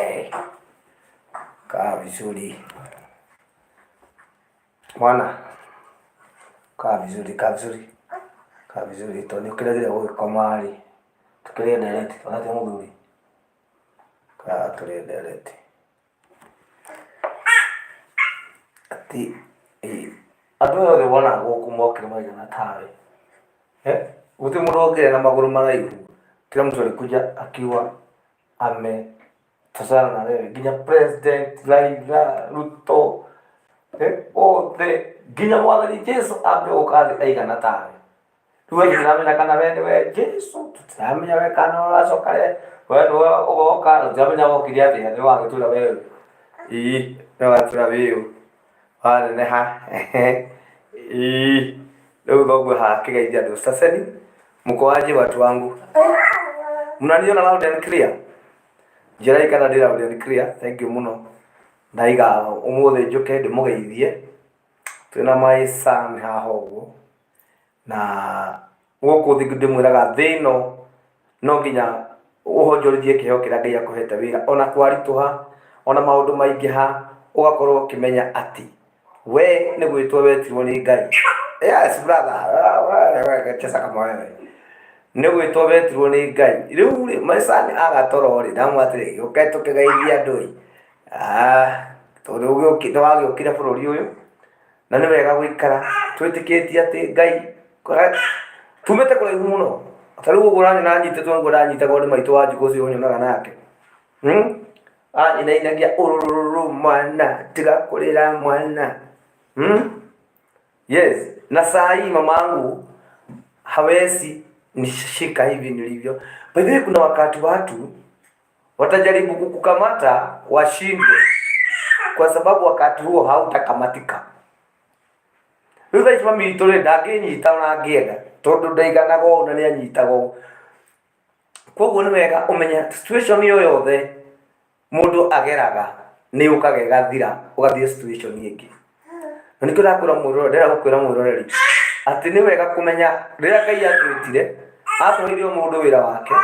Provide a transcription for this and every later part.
We kaa vizuri mwana, kaa vizuri, kaa vizuri, kaa vizuri tondũ nĩ ũkĩregire gũgĩkoma rĩ, tũkĩrĩe ndereti ona ti mũthuri, kaa tũrĩe ndereti. Ati andũ aya othe wonaga gũkũ mokire maigana tawe, gũtirĩ mũndũ wokire na magũrũ maraihu, kila mtu alikuja akiwa ametosana na wewe, nginya President Raila Ruto, othe, nginya mwathani Jesu ambe gũka thĩ aigana tawe. Rĩu we tũtiramenya kana we nĩwe Jesu, tũtiramenya we kana ũracoka rĩ, we nĩwe ũgoka, tũtiramenya wokire atĩa, nĩwe wagĩtwĩra we ũ. Ĩĩ nĩwe watwĩra wĩ ũ, waneneha ĩĩ rĩu thoguo haha akĩgeithia andũ, saseni mko aje watu wangu, mnaniona loud and clear? Njĩrai kana ndĩ loud and clear, thank you mũno. Ndaiga ũmũthĩ njũke ndĩmũgeithie, twĩna my son haha ũguo. Na gũkũ thĩ ndĩmwĩraga thĩ ĩno no nginya ũhonjorithie kĩheo kĩrĩa Ngai akũhete wĩra ona kwaritũha ona maũndũ maingĩha ũgakorwo ũkĩmenya atĩ we nĩ gwĩtwo wetirwo nĩ Ngai. Yes brother, cheza kama wewe. Nĩ gwĩtwo wetirwo nĩ Ngai. Rĩu rĩ maica nĩ agatoro rĩ ndamwĩra atĩrĩ ũke tũkĩgeithie andũ ĩ. Tondũ nĩ wagĩũkire bũrũri ũyũ Na nĩ wega gũikara twĩtĩkĩtie atĩ Ngai tumĩte kũraihu mũno. Ta rĩu ũguo ũranyona nyitĩtwo nĩguo ndanyitagwo nĩ maitũ wa Njukũ ũcio ũnyonaga nake. Anyinainagia ũrũrũ mwana tiga kũrĩra mwana. Yes, na saa hii mamangu hawezi nishika hivi nilivyo. By the way, kuna wakati watu watajaribu kukukamata washindwe, kwa sababu wakati huo hautakamatika. Rĩu thaa ici mami witũ rĩ ndangĩnyita ona angĩenda tondũ ndaiganaga ũũ na nĩ anyitaga ũũ. Koguo nĩ wega ũmenye situation o yothe mũndũ ageraga nĩ yũkaga ĩgathira ũgathiĩ situation ĩngĩ. Na nĩkĩo ndakwĩra mwĩroreri, ndĩrenda gũkwĩra mwĩroreri atĩ nĩ wega kũmenya rĩrĩa Ngai atwĩtire atũheire o mũndũ wĩra wake.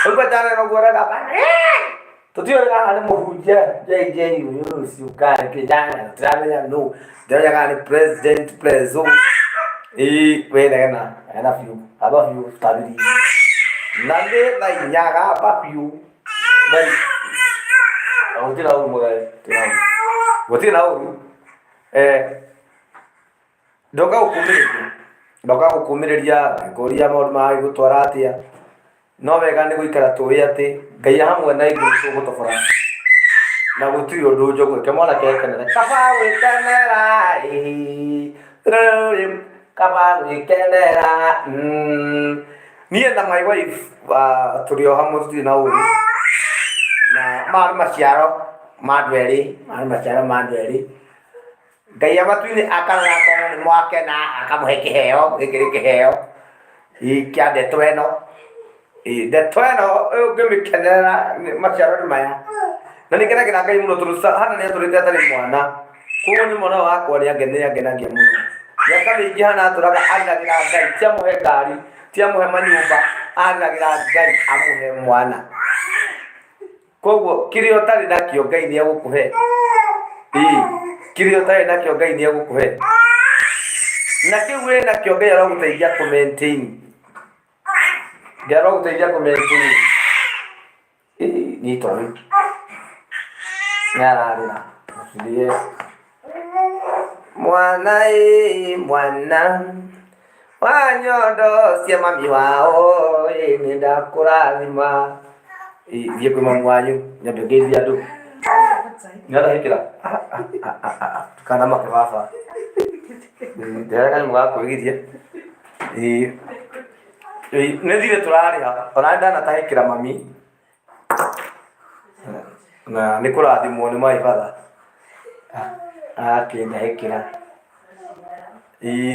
Rĩu kwanja ũguo ũrega tũtiũĩ kana nĩ mũhunjia JJ ũyũ rũciũ kana nĩ kĩ tũtiramenya nũ, ndĩramenya kana nĩ president preso. Ĩĩ we negena negena biũ gamba biũ tabiri na nĩ thaa inya gamba biũ. Gũtirĩ na ũru mũthee, gũtirĩ na ũru. Ndoka gũkũmĩrĩria, ndoka gũkũmĩrĩria ngĩkũria maũndũ maragĩgũtwara atĩa, no wega nĩ gũikara tũĩ atĩ Ngai e hamwe na ithuĩ tũgũtobora na gũtirĩ ũndũ njogu. Reke mwanake ekenere, kaba gwĩkenera ĩĩ, kaba gwĩkenera. Niĩ na my wife tũrĩ o hamwe tũtirĩ na ũru, na maya nĩ maciaro ma andũ erĩ, maya nĩ maciaro ma andũ erĩ. Ngai wa matu-inĩ akarora akona nĩ mwakena akamũhe kĩheo, gĩkĩ nĩ kĩheo kĩa ndeto ĩno. Ndeto ĩno ũngĩmĩkenerera maciaro nĩ maya. Na nĩ ngenagĩra Ngai mũno tondũ Hannah nĩ atũrĩte atarĩ mwana. Koguo niĩ mwana ũyũ wakwa nĩ angenagia mũno. Mĩaka mĩingĩ Hannah atũraga arĩragĩra Ngai ti amũhe ngari, ti amũhe manyũmba, arĩragĩra Ngai amũhe mwana. Koguo kĩrĩa ũtarĩ nakĩo Ngai nĩ egũkũhe. Ĩĩ, kĩrĩa ũtarĩ nakĩo Ngai nĩ egũkũhe. Na kĩu wĩ nakĩo Ngai arogũteithia kũ maintain. Ngai arogũteithia kũ maintain. Ĩĩ, nyita ũyũ. Nĩ ararĩra. Mũcirie. Mwana ĩ mwana wa nyondo cia mami wao ĩ nĩ ndakũrathima. Ĩ, thiĩ kwĩ mamu wanyu nyambe ngeithie andũ. Nĩarahĩkĩra ndũkanamake baba. Ndehera kanyamũ ga kwĩgiria. Ĩ, nĩ thirĩ tũrarĩha ona nĩ ndanatahĩkĩra mami. Na nĩ kũrathimwo nĩ my father akĩndahĩkĩra.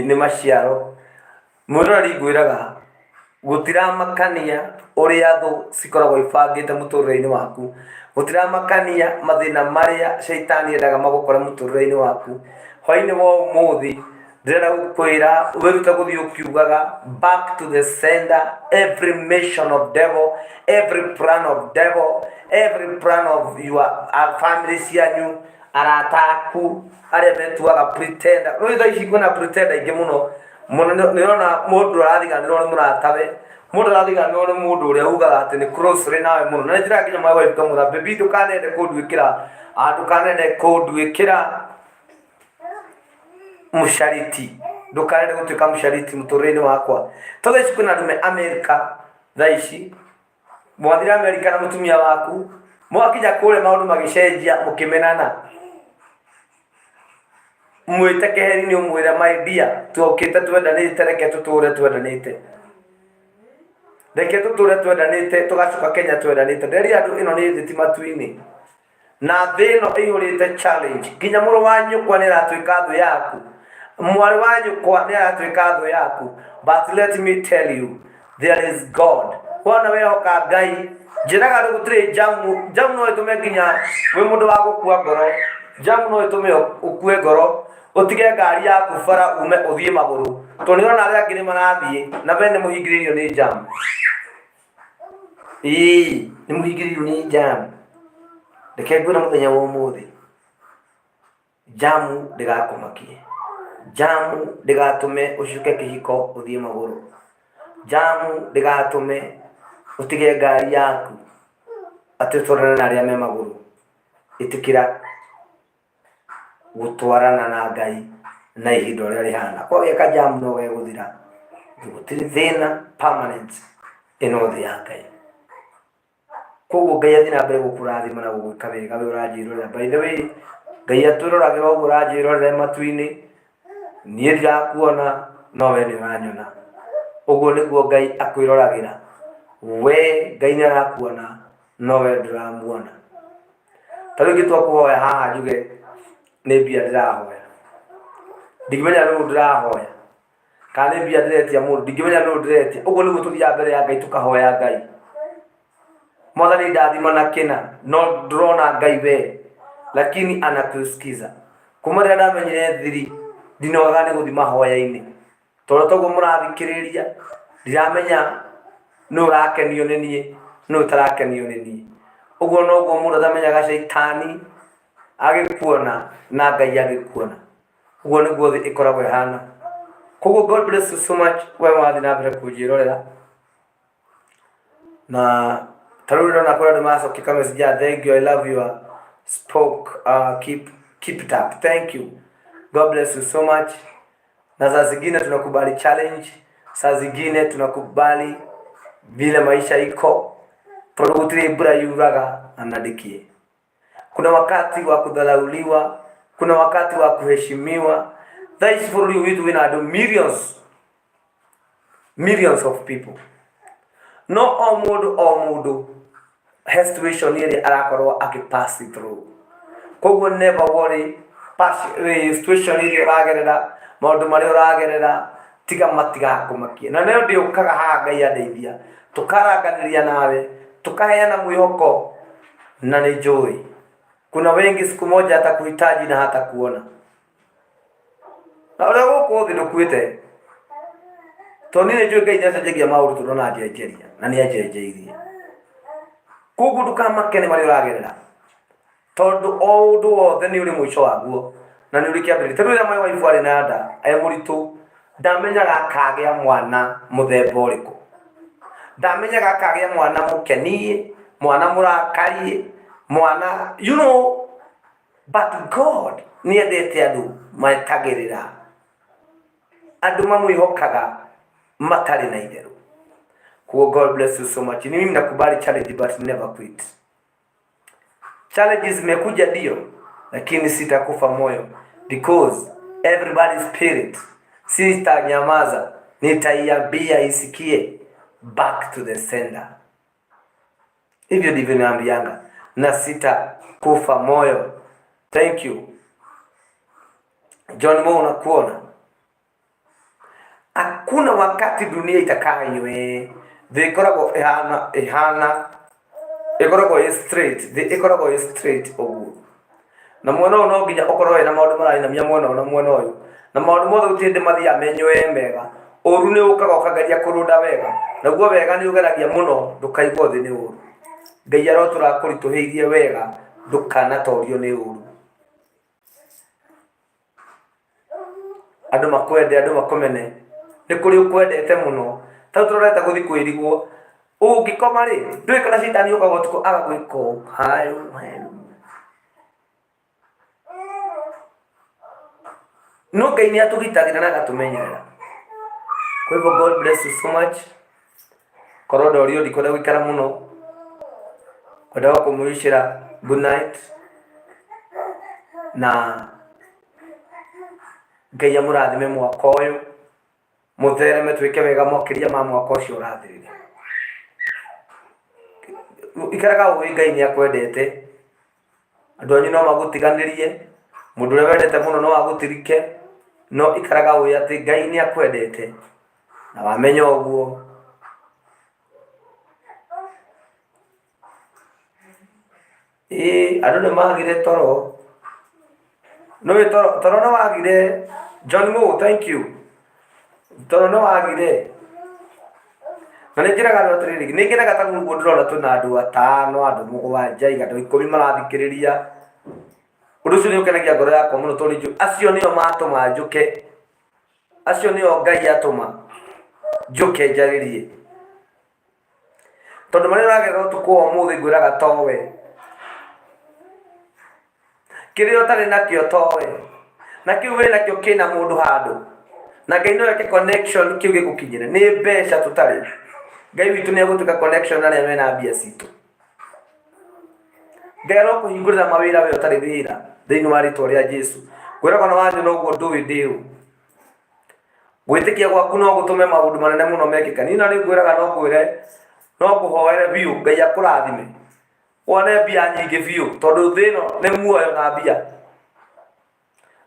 Nĩ maciaro. Mwĩroreri ngwĩraga gũtiramakania ũrĩa thũ cikoragwo ibangĩte mũtũrĩre-inĩ waku, gũtiramakania mathĩna marĩa caitani endaga magũkore mũtũrĩre-inĩ waku. Hwainĩ wa ũmũthĩ Ndĩrenda gũkwĩra wĩrute gũthiĩ ũkiugaga back to the sender every mission of devil, every plan of devil, Every plan of your family cianyu, arata aku arĩa metuaga pretender. Rĩu thaa ici kwĩna pretender aingĩ mũno mũno. Nĩ ũrona mũndũ arathiganĩrwo nĩ mũratawe, mũndũ arathiganĩrwo nĩ mũndũ ũrĩa ugaga atĩ nĩ close nawe mũno. Na nĩ njĩraga nginya my wife ngamwĩra, "Baby, ndũkanende kũnduĩkĩra, ndũkanende kũnduĩkĩra mũcariti, ndũkanende gũtuĩka mũcariti mũtũrĩre-inĩ wakwa." To thaa ici kwĩna arũme Amerika, thaa ici mwathire Amerika na mũtumia waku, mwakinya kũrĩa maũndũ magĩcenjia, mũkĩmenana. Mwĩte keheri-inĩ ũmwĩre, "My dear, tuokĩte twendanĩte, reke tũtũre twendanĩte, reke tũtũre twendanĩte, tũgacoka Kenya twendanĩte." Nderia andũ, ĩno nĩ thĩ ti matu-inĩ, na thĩ ĩno ĩihũrĩte challenge. Nginya mũrũ wa nyũkwa nĩ aratuĩka thũ yaku, mwarĩ wa nyũkwa nĩ aratuĩka thũ yaku. But let me tell you, there is God. Wona wehoka Ngai, njĩraga andũ gũtirĩ jamu. Jamu no ĩtũme nginya wĩ mũndũ wa gũkua ngoro. Jamu no ĩtũme ũkue ngoro, ũtige ngari yaku bara, ume ũthiĩ magũrũ, tondũ nĩ ũrona arĩa angĩ nĩ marathiĩ na we nĩ mũhingĩrĩirio nĩ jamu. Ĩĩ, nĩ mũhingĩrĩirio nĩ jamu. Reke ngwĩre mũthenya wa ũmũthĩ, jamu ndĩgakũmakie, jamu ndĩgatũme ũcuke kĩhiko ũthiĩ magũrũ, jamu ndĩgatũme ũtige ngari yaku atĩ ũtwarane na arĩa me magũrũ. Ĩtĩkĩra gũtwarana na Ngai na ihinda ũrĩa rĩhana. Kwagĩa kajamu no gegũthira, gũtirĩ thĩna permanent ĩno thĩ ya Ngai. Koguo Ngai athiĩ na mbere gũkũrathima na gũgwĩka wega we ũranjĩrorera. By the way, Ngai atwĩroragĩra ũguo ũranjĩrorera matu-inĩ, niĩ ndirakuona no we nĩ ũranyona. Ũguo nĩguo Ngai akwĩroragĩra. We Ngai nĩ arakuona no we ndũramuona. Ta rĩu ingĩtua kũhoya haha njuge nĩ mbia ndĩrahoya, ndingĩmenya nũũ ndĩrahoya, kana nĩ mbia ndĩretia mũndũ, ndingĩmenya nũũ ndĩretia. Ũguo nĩguo tũthiaga mbere ya Ngai tũkahoya Ngai, "Mwathani, ndathima na kĩna," no ndũrona Ngai we, lakini anakusikiza. Kuma rĩrĩa ndamenyire thiri, ndinogaga nĩ gũthiĩ mahoya-inĩ, tondũ toguo mũrathikĩrĩria, ndiramenya nũ ũrakenio nĩ niĩ, nũ ũtarakenio nĩ niĩ. Ũguo noguo mũndũ atamenyaga caitani agĩkuona na Ngai agĩkuona. Ũguo nĩguo thĩ ĩkoragwo ĩhana. Koguo God bless you so much we wathiĩ na mbere kũnjĩrorera. Na ta rĩu ndĩrona kũrĩa andũ maracokia ka message ya "Thank you, I love your spoke, keep it up." Thank you, God bless you so much. Na saa zingine tunakubali challenge, saa zingine tunakubali vile maisha iko, tondũ gũtirĩ mbura yuraga na nandikie. Kuna wakati wa kudharauliwa, kuna wakati wa kuheshimiwa. Thaa ici bũrũri ũyũ witũ wĩna andũ millions, millions of people, no o mũndũ o mũndũ he situation ĩrĩa arakorwo akĩ pass through. Koguo never worry, pass situation ĩrĩa ũragerera, maũndũ marĩa ũragerera, tiga matigakũmakie. Na nĩyo ndĩũkaga haha, Ngai andeithia, tũkaranganĩria nawe, tũkaheana mwĩhoko. Na nĩ njũĩ kuna wengi siku moja atakuhitaji na hatakuona. Na ũrĩa gũkũ thĩ ndũkuĩte, tondũ niĩ nĩ njũĩ Ngai nĩacenjagia maũndũ tondũ ona anjenjeria na nĩ anjenjeirie. Koguo ndũkamake nĩ marĩa ũragerera, tondũ o ũndũ wothe nĩ ũrĩ mũico waguo na nĩ ũrĩ kĩambĩrĩria. Tondũ rĩrĩa my wife arĩ na nda e mũritũ, ndamenyaga akagĩa mwana mũthemba ũrĩkũ, ndamenyaga akagĩa mwana mũkenie, mwana mũrakarie, mwana but God nĩ endete andũ metagĩrĩra, andũ mamwĩhokaga matarĩ na itherũ. Koguo God bless you so much. Ni mimi nakubali challenge but never quit. Challenges zimekuja ndio, lakini sitakufa moyo because everybody spirit, sitanyamaza, nitaiambia isikie, "Back to the sender." Hivyo ndivyo naambianga na sitakufa moyo. Thank you, John Mo, nakuona. Hakuna wakati dunia itakaa inywe. Thĩ ĩkoragwo ĩhana ĩhana ĩkoragwo ĩ straight, thĩ ĩkoragwo ĩ straight ũguo, na mwena ũyũ no nginya ũkorwo wĩna maũndũ marainamia mwena ũyũ na mwena ũyũ, na maũndũ mothe gũtirĩ hĩndĩ mathiaga menyoe mega. Ũru nĩ ũkaga ũkageria kũrũnda wega, naguo wega nĩ ũgeragia mũno ndũkaigwo thĩ nĩ ũru. Ngai arotũra akũritũhĩirie wega ndũkanatorio nĩ ũru. Andũ makwende andũ makũmene, nĩ kũrĩ ũkwendete mũno. Ta rĩu tũrorete gũthiĩ kwĩrigwo, ũngĩkoma rĩ, ndũĩ kana citani okaga ũtukũ agagwĩka ũũ, hayũ hayũ. No Ngai nĩ atũgitagĩra na agatũmenyerera. Kwa hivyo God bless you so much. Korwo ndorio ndikwenda gũikara mũno, kwendaga kũmwĩcĩra good night na Ngai amũrathime mwaka ũyũ, mũthereme twĩke wega makĩria ma mwaka ũcio ũrathirire. Ikaraga ũĩ Ngai nĩ akwendete. Andũ anyu no magũtiganĩrie, mũndũ ũrĩa wendete mũno no agũtirike, no ikaraga ũĩ atĩ Ngai nĩ akwendete, na wamenya ũguo, ĩĩ andũ nĩ magire toro, nĩũĩ toro, toro nĩ wagire, John Mo thank you. Tondũ nĩ wagire na nĩ njĩraga andũ atĩrĩrĩ nĩ ngenaga ta rĩu ũguo ndĩrona twĩna andũ atano andũ mũgwanja iga andũ ikũmi marathikĩrĩria ũndũ ũcio nĩ ũkenagia ngoro yakwa mũno tondũ nĩ njũĩ acio nĩo matũma njũke acio nĩo Ngai atũma njũke njarĩrie Tondũ marĩa ũragerera ũtukũ wa ũmũthĩ ngwĩraga towe. Kĩrĩa ũtarĩ nakĩo towe. Na kĩu wĩ nakĩo kĩna mũndũ handũ. Na Ngai no eke connection kĩu gĩgũkinyĩre. Nĩ mbeca tũtarĩ. Ngai witũ nĩ egũtuĩka connection na arĩa mena mbia citũ. Ngai arokũhingũrĩra mawĩra we ũtarĩ wĩra thĩinĩ wa rĩtwa rĩa Jesu. Ngwĩraga ona wanyona ũguo ndũĩ ndĩ ũ. Gwĩtĩkia gwaku no gũtũme maũndũ manene mũno mekĩke. Niĩ na nĩ ngwĩraga no ngwĩre, no ngũhoere biũ Ngai akũrathime, wone mbia nyingĩ biũ, tondũ thĩ ĩno nĩ muoyo na mbia.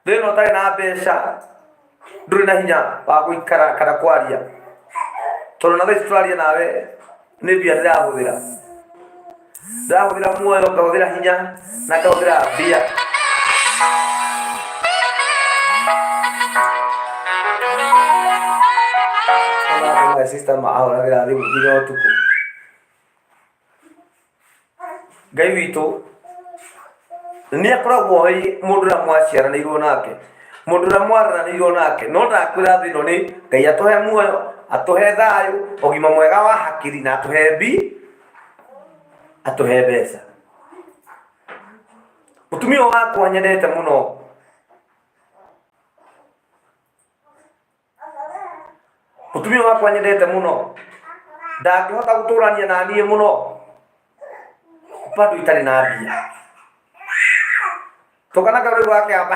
Thĩ ĩno ũtarĩ na mbeca ndũrĩ na hinya wa gũikara kana kwaria, tondũ na thaa ici tũraria nawe nĩ mbia ndĩrahũthĩra. Ndĩrahũthĩra muoyo, ngahũthĩra hinya na ngahũthĩra mbia. My sister ahũragĩra thimũ nginya ũtukũ. Ngai witũ nĩ akoragwo oĩ mũndũ ũrĩa mwaciaranĩirwo nake, mũndũ ũrĩa mwaranĩirwo nake, no ndakwĩra thĩ ĩno nĩ Ngai atũhe muoyo, atũhe thayũ, ũgima mwega wa hakiri na atũhe mbi, atũhe mbeca. Mũtumia ũyũ wakwa nyendete mũno. Mũtumia wakwa nyendete mũno ndangĩhota gũtũrania na niĩ mũno bado itarĩ na mbia tũkana kau rĩu gakĩamba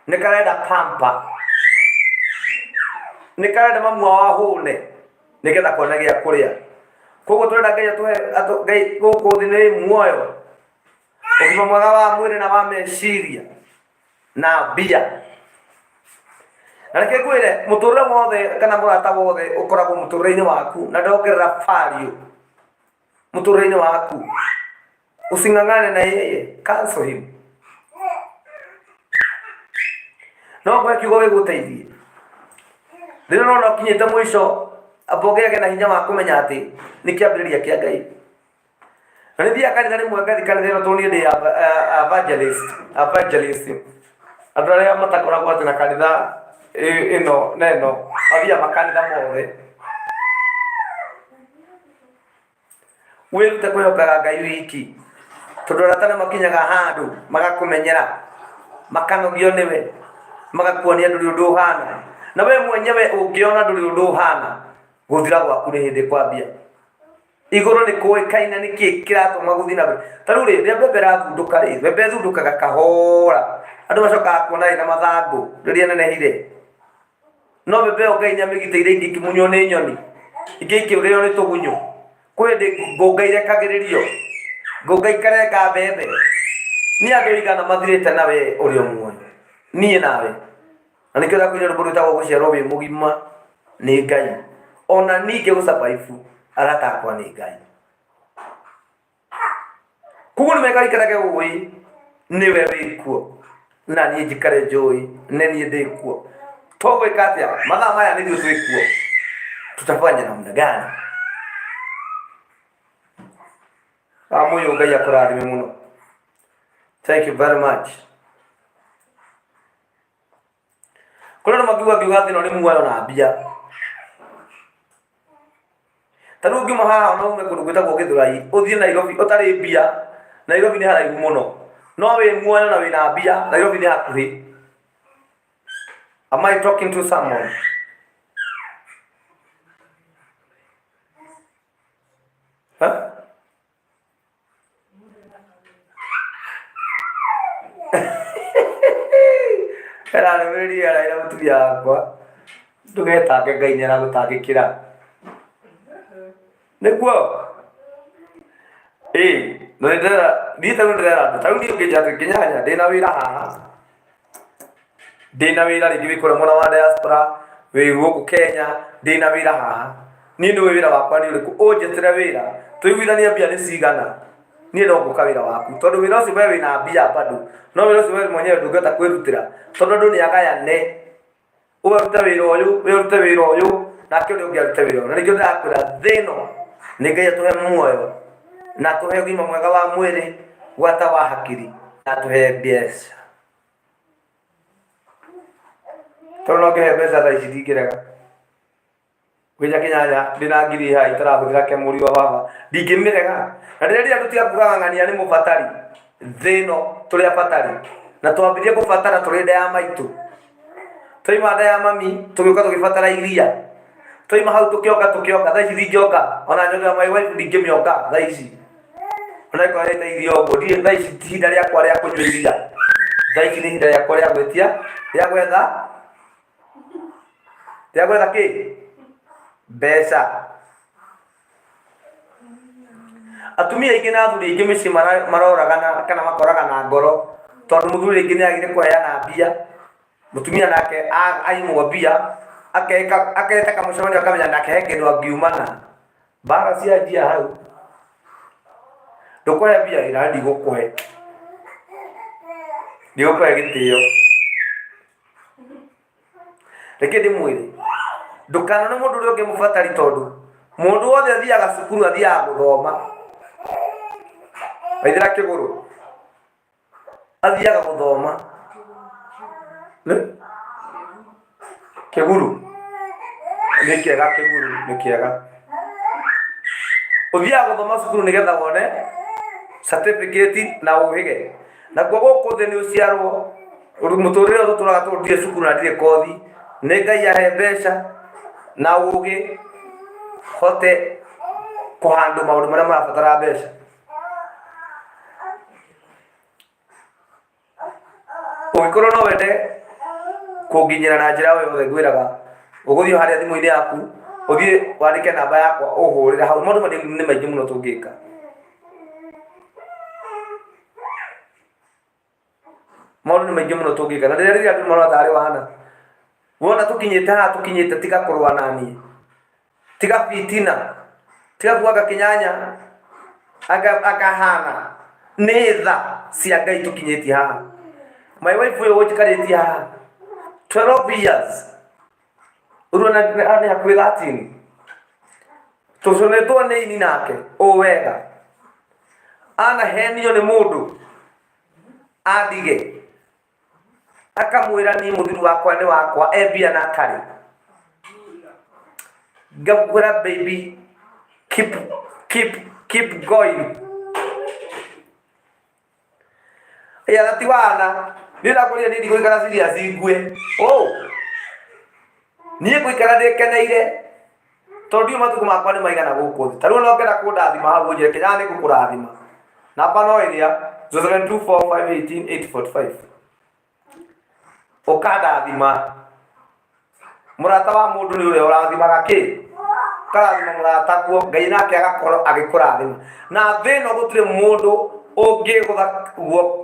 nĩ karenda pampa nĩ karenda mamu wao ahũne nĩgetha kone gĩa kũrĩa koguo tũrenda Ngai atũhe Ngai gũkũ thĩ nĩ muoyo ũgima mwega wa mwĩrĩ na wa meciria na mbia na reke ngwĩre mũtũrĩre wothe kana mũrata wothe ũkoragwo mũtũrĩre-inĩ waku na ndongerera value mũtũrĩre-inĩ waku using'ang'ane na yeye cancel him no ngwe kiugo gĩgũteithie rĩrĩa ũrona ũkinyĩte mũico amba ũgĩage na hinya wa kũmenya atĩ nĩ kĩambĩrĩria kĩa Ngai Na nĩ thiaga kanitha rĩmwe ngathi kanitha ĩno tondũ niĩ ndĩ evangelist, evangelist. Andũ arĩa matakoragwo atĩ na kanitha ĩno na ĩno, mathiaga makanitha mothe. Wĩrute kwĩhokaga Ngai wiki, tondũ arata nĩ makinyaga handũ magakũmenyera, makanogio nĩwe, magakuonia ndũrĩ ũndũ ũhana. Na we mwenyewe ũngĩona ndũrĩ ũndũ ũhana, gũthira gwaku nĩ hĩndĩ kwambia. Igũrũ nĩ kũĩkaine nĩ kĩĩ kĩratũma gũthiĩ na mbere. Ta rĩu rĩ, rĩrĩa mbembe ĩrathundũka rĩ, mbembe ĩthundũkaga kahora, andũ macokaga kuona ĩna mathangũ rĩrĩa ĩnenehire. No mbembe ĩyo Ngai nĩ amĩgitĩire ingĩ ikĩmunywo nĩ nyoni, ingĩ ikĩrĩo nĩ tũgunyũ. Kwĩ hĩndĩ ngũnga irekagĩrĩrio, ngũnga ikarenga mbembe. Nĩ andũ aigana mathirĩte na we ũrĩ o muoyo? Niĩ nawe. Na nĩkĩo ndakwĩrire rwĩmbo rwĩtagwo gũciarwo wĩ mũgima nĩ Ngai. Ona ningĩ gũ survive arata akwa nĩ Ngai. Koguo nĩ wega wĩikarage ũĩ nĩwe wĩ kuo na niĩ njikare njũĩ nĩ niĩ ndĩ kuo. Tũgwĩka atĩa? Mathaa maya nĩ ithuĩ twĩ kuo. Tutafanya namna gani? Wamũyũ Ngai akũrathime mũno. Thank you very much. Kũrĩ andũ makiuga ngiuga thĩna nĩ muoyo na mbia. Ta rĩu ũngiuma haha ona ume kũndũ gwĩtagwo Gĩthũrai ũthiĩ Nairobi ũtarĩ mbia, Nairobi nĩ haraihu mũno. No wĩ muoyo na wĩna mbia, Nairobi nĩ hakuhĩ. Am I talking to someone? Huh? Ĩrarũmĩrĩria araĩra mũtumia wakwa ndũgetange Ngai nĩ aragũtangĩkĩra. Nĩguo? Ĩĩ, na nĩ ndĩrera, niĩ ta rĩu ndĩrera andũ, ta rĩu niĩ ũngĩnjĩra atĩ Kĩnyanya ndĩna wĩra haha, ndĩna wĩra rĩngĩ wĩ kũrĩa mwena wa diaspora, wĩ gũkũ Kenya, ndĩna wĩra haha. Niĩ nĩũĩ wĩra wakwa nĩ ũrĩkũ, ũnjĩtĩre wĩra, tũiguithanie mbia nĩ cigana, niĩ no ngũka wĩra waku. Tondũ wĩra ũcio we wĩna mbia bado, no wĩra ũcio we mwenyewe ndũngĩhota kwĩrutĩra, tondũ andũ nĩ agayane. Ũyũ arute wĩra ũyũ, ũyũ arute wĩra ũyũ, nake ũrĩa ũngĩ arute wĩra ũyũ. Na nĩkĩo ndĩrakwĩra thĩ ĩno nĩ Ngai atũhe muoyo, na atũhe ũgima mwega wa mwĩrĩ, gwata wa hakiri, na atũhe mbeca. Tondũ no ngĩhe mbeca thaa ici ndingĩrega. Ngwĩja kĩnyanya ndĩna ngiri haha itarahũthĩra ke mũriũ wa baba ndingĩmĩrega. Na ndĩrerire andũ tiga kugaga ng'ania nĩ mũbatari. Thĩ ĩno tũrĩ abatari. Na twambirie kũbatara tũrĩ nda ya maitũ. Twaima nda ya mami tũgĩũka tũgĩbatara iria. Twaima hau tũkĩonga tũkĩonga thaa ici ndingĩonga ona nyondo ya my wife ndingĩmĩonga thaa ici. Ona ĩkorwo arĩte iria ũguo ndirĩ thaa ici ti ihinda rĩakwa rĩa kũnyua iria. Thaa ici nĩ ihinda rĩakwa rĩa gwĩtia rĩa gwetha rĩa gwetha kĩ mbeca. Atumia aingĩ na athuri aingĩ mĩciĩ maroragana kana makoragana ngoro tondũ mũthuri rĩngĩ nĩ agire kũheana mbia, mũtumia nake aimwo mbia akeka aketa kamũcemanio akamenya nake he kĩndũ angiumana. Mbara cianjia hau. Ndũkũhe mbia ĩ na ndigũkũhe. Ndigũkũhe gĩtĩo. Reke ndĩmwĩre, ndũkanone mũndũ ũrĩa ũngĩ mũbatari tondũ mũndũ wothe athiaga cukuru athiaga gũthoma. Waithera kĩgũrũ, athiaga gũthoma. Nĩ? Kĩguru? Nĩ kĩega kĩguru, nĩ kĩega. Ũthiaga gũthoma cukuru nĩgetha wone certificate na ũhĩge. Nakuo gũkũ thĩ nĩ ũciarwo, mũtũrĩre ũyũ tũtũraga tondũ ndirĩ cukuru na ndirĩ kothi, nĩ Ngai ahe mbeca na ũgĩ hote kũ handle maũndũ marĩa marabatara mbeca. Ũngĩkorwo no wende kũnginyĩra na njĩra o yothe ngwĩraga, ũgũthiĩ o harĩa thimũ-inĩ yaku, ũthiĩ wandĩke namba yakwa ũhũrĩre hau, maũndũ nĩ maingĩ mũno tũngĩka. Maũndũ nĩ maingĩ mũno tũngĩka, na rĩrĩa andũ marona tarĩ wana, wona tũkinyĩte haha tũkinyĩte tiga kũrũa naniĩ, tiga bitina, tiga kuga anga kĩnyanya anga hana, nĩ tha cia Ngai tũkinyĩtie haha. My wife ũyũ ũnjikarĩtie haha 12 years, rĩu ona nĩ hakuhĩ 13, tũcũnĩtwo nĩ ini nake ũũ wega, anahenio nĩ mũndũ andige, akamwĩra niĩ mũthuri wakwa nĩ wakwa e mbia na atarĩ. Ngamwĩra baby keep, keep, keep going. Ya ti wana niĩ ndakwĩrire niĩ ndigũikara serious ngue. Oh. Niĩ ngũikara ndĩkeneire tondũ ndiũĩ matukũ makwa nĩ maigana gũkũ thĩ. Ta rĩu ona ũngĩenda kũndathima hau ũnjĩre Kĩnyaga nĩ ngũkũrathima. Namba no ĩrĩa 0724518845. Ũkandathima. Mũrata wa mũndũ nĩ ũrĩa ũrathimaga kĩ? Ũkarathima mũrataguo, Ngai nake agakorwo agĩkũrathima. Na thĩ ĩno gũtirĩ mũndũ ũngĩgũtha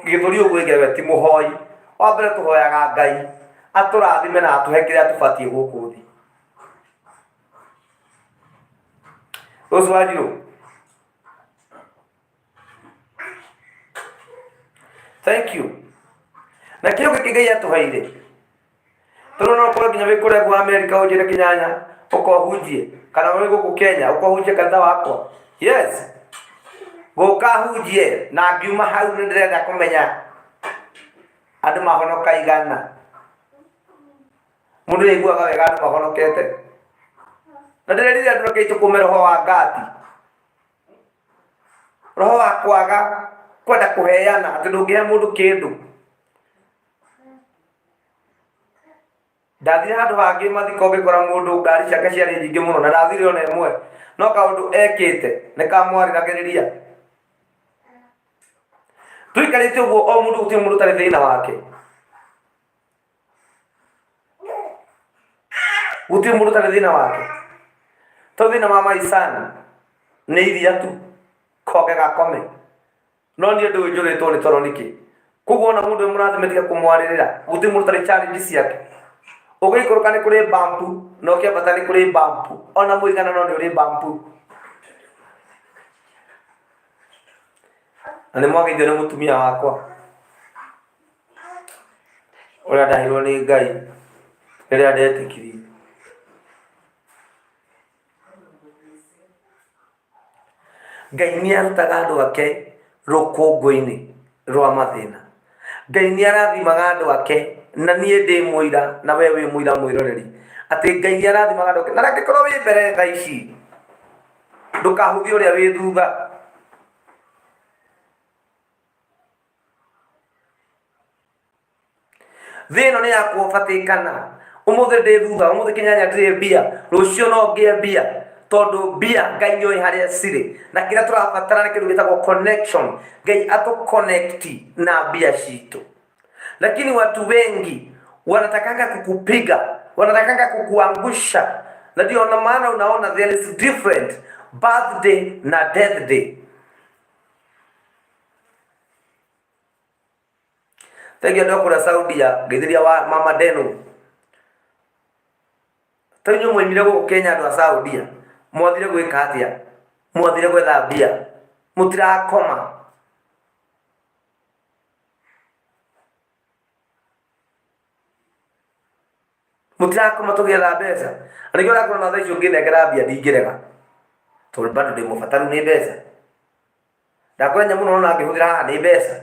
gĩthũri ũguo oige we ti mũhoi. Wa mbere tũhoyaga Ngai atũrathime na atũhe kĩrĩa tũbatiĩ gũkũ thĩ. Rose Wanjirũ. Thank you. Na kĩo gĩkĩ Ngai atũheire. Tondũ no ũkorwo nginya wĩ kũrĩa gwa Amerika ũnjĩre kĩnyanya ũkohunjie kana wĩ gũkũ Kenya ũkohunjie kanitha wakwa. Yes. Gũka hunjie na ngiuma hau nĩ ndĩrenda kũmenya andũ mahonoka igana. Mũndũ nĩ aiguaga wega andũ mahonokete. Na ndĩrerire andũ rekei tũkũme roho wa ngati. Roho wa kwaga kwenda kũheana atĩ ndũngĩhe mũndũ kĩndũ. Ndathire handũ hangĩ mathiko ngĩkora mũndũ ngari ciake ciarĩ nyingĩ mũno na ndathire ona ĩmwe no kaũndũ ekĩte nĩ kamwarĩragĩrĩria. Tũikarĩte ũguo o mũndũ gũtirĩ mũndũ ũtarĩ thĩna wake. Gũtirĩ mũndũ ũtarĩ thĩna wake. To thĩna wa maicani nĩ iria tu konge gakome. No niĩ ndũĩ njũrĩtwo nĩ toro nĩkĩ. Koguo ona mũndũ wĩ mũrathime tiga kũmwarĩrĩra. Gũtirĩ mũndũ ũtarĩ challenge ciake. Ũgĩikũrũka nĩ kũrĩ bump na ũkĩambata nĩ kũrĩ bump. Ona mũiganano nĩ ũrĩ bump. Na nĩ mwageithio nĩ mũtumia wakwa ũrĩa ndaheirwo nĩ Ngai rĩrĩa ndetĩkirie. Ngai nĩ arutaga andũ ake rũkũngũ-inĩ rwa mathĩna. Ngai nĩ arathimaga andũ ake, na niĩ ndĩ mũira na we wĩ mũira mwĩroreri, atĩ Ngai nĩ arathimaga andũ ake. Na angĩkorwo wĩ mbere thaa ici, ndũkahũthie ũrĩa wĩ thutha. Thĩ ĩno nĩ ya kũbatĩkana. Ũmũthĩ ndĩ thutha, ũmũthĩ kĩnyanya ndirĩ mbia, rũciũ no ngĩe mbia, tondũ mbia Ngai nĩoĩ harĩa cirĩ. Na kĩrĩa tũrabatara nĩ kĩndũ gĩtagwo connection. Ngai atũ connect na mbia citũ. Lakini watu wengi wanatakanga kukupiga, wanatakanga kukuangusha. Na ndio na maana unaona there is different birthday na death day. Thengia andũ a kũrĩa Saudia, ngeithĩria wa mama Deno. Ta inyuĩ mwaimire gũkũ Kenya andũ a Saudia, mwathire gwĩka atĩa? Mwathire gwetha mbia. Mũtirakoma. Mũtirakoma tũgĩetha mbeca. Na nĩkĩo ũrakora ona thaa ici ũngĩnengera mbia ndingĩrega. Tondũ bado ndĩ mũbataru nĩ mbeca. Ndakwĩra nyamũ ĩno ũrona ngĩhũthĩra haha nĩ mbeca.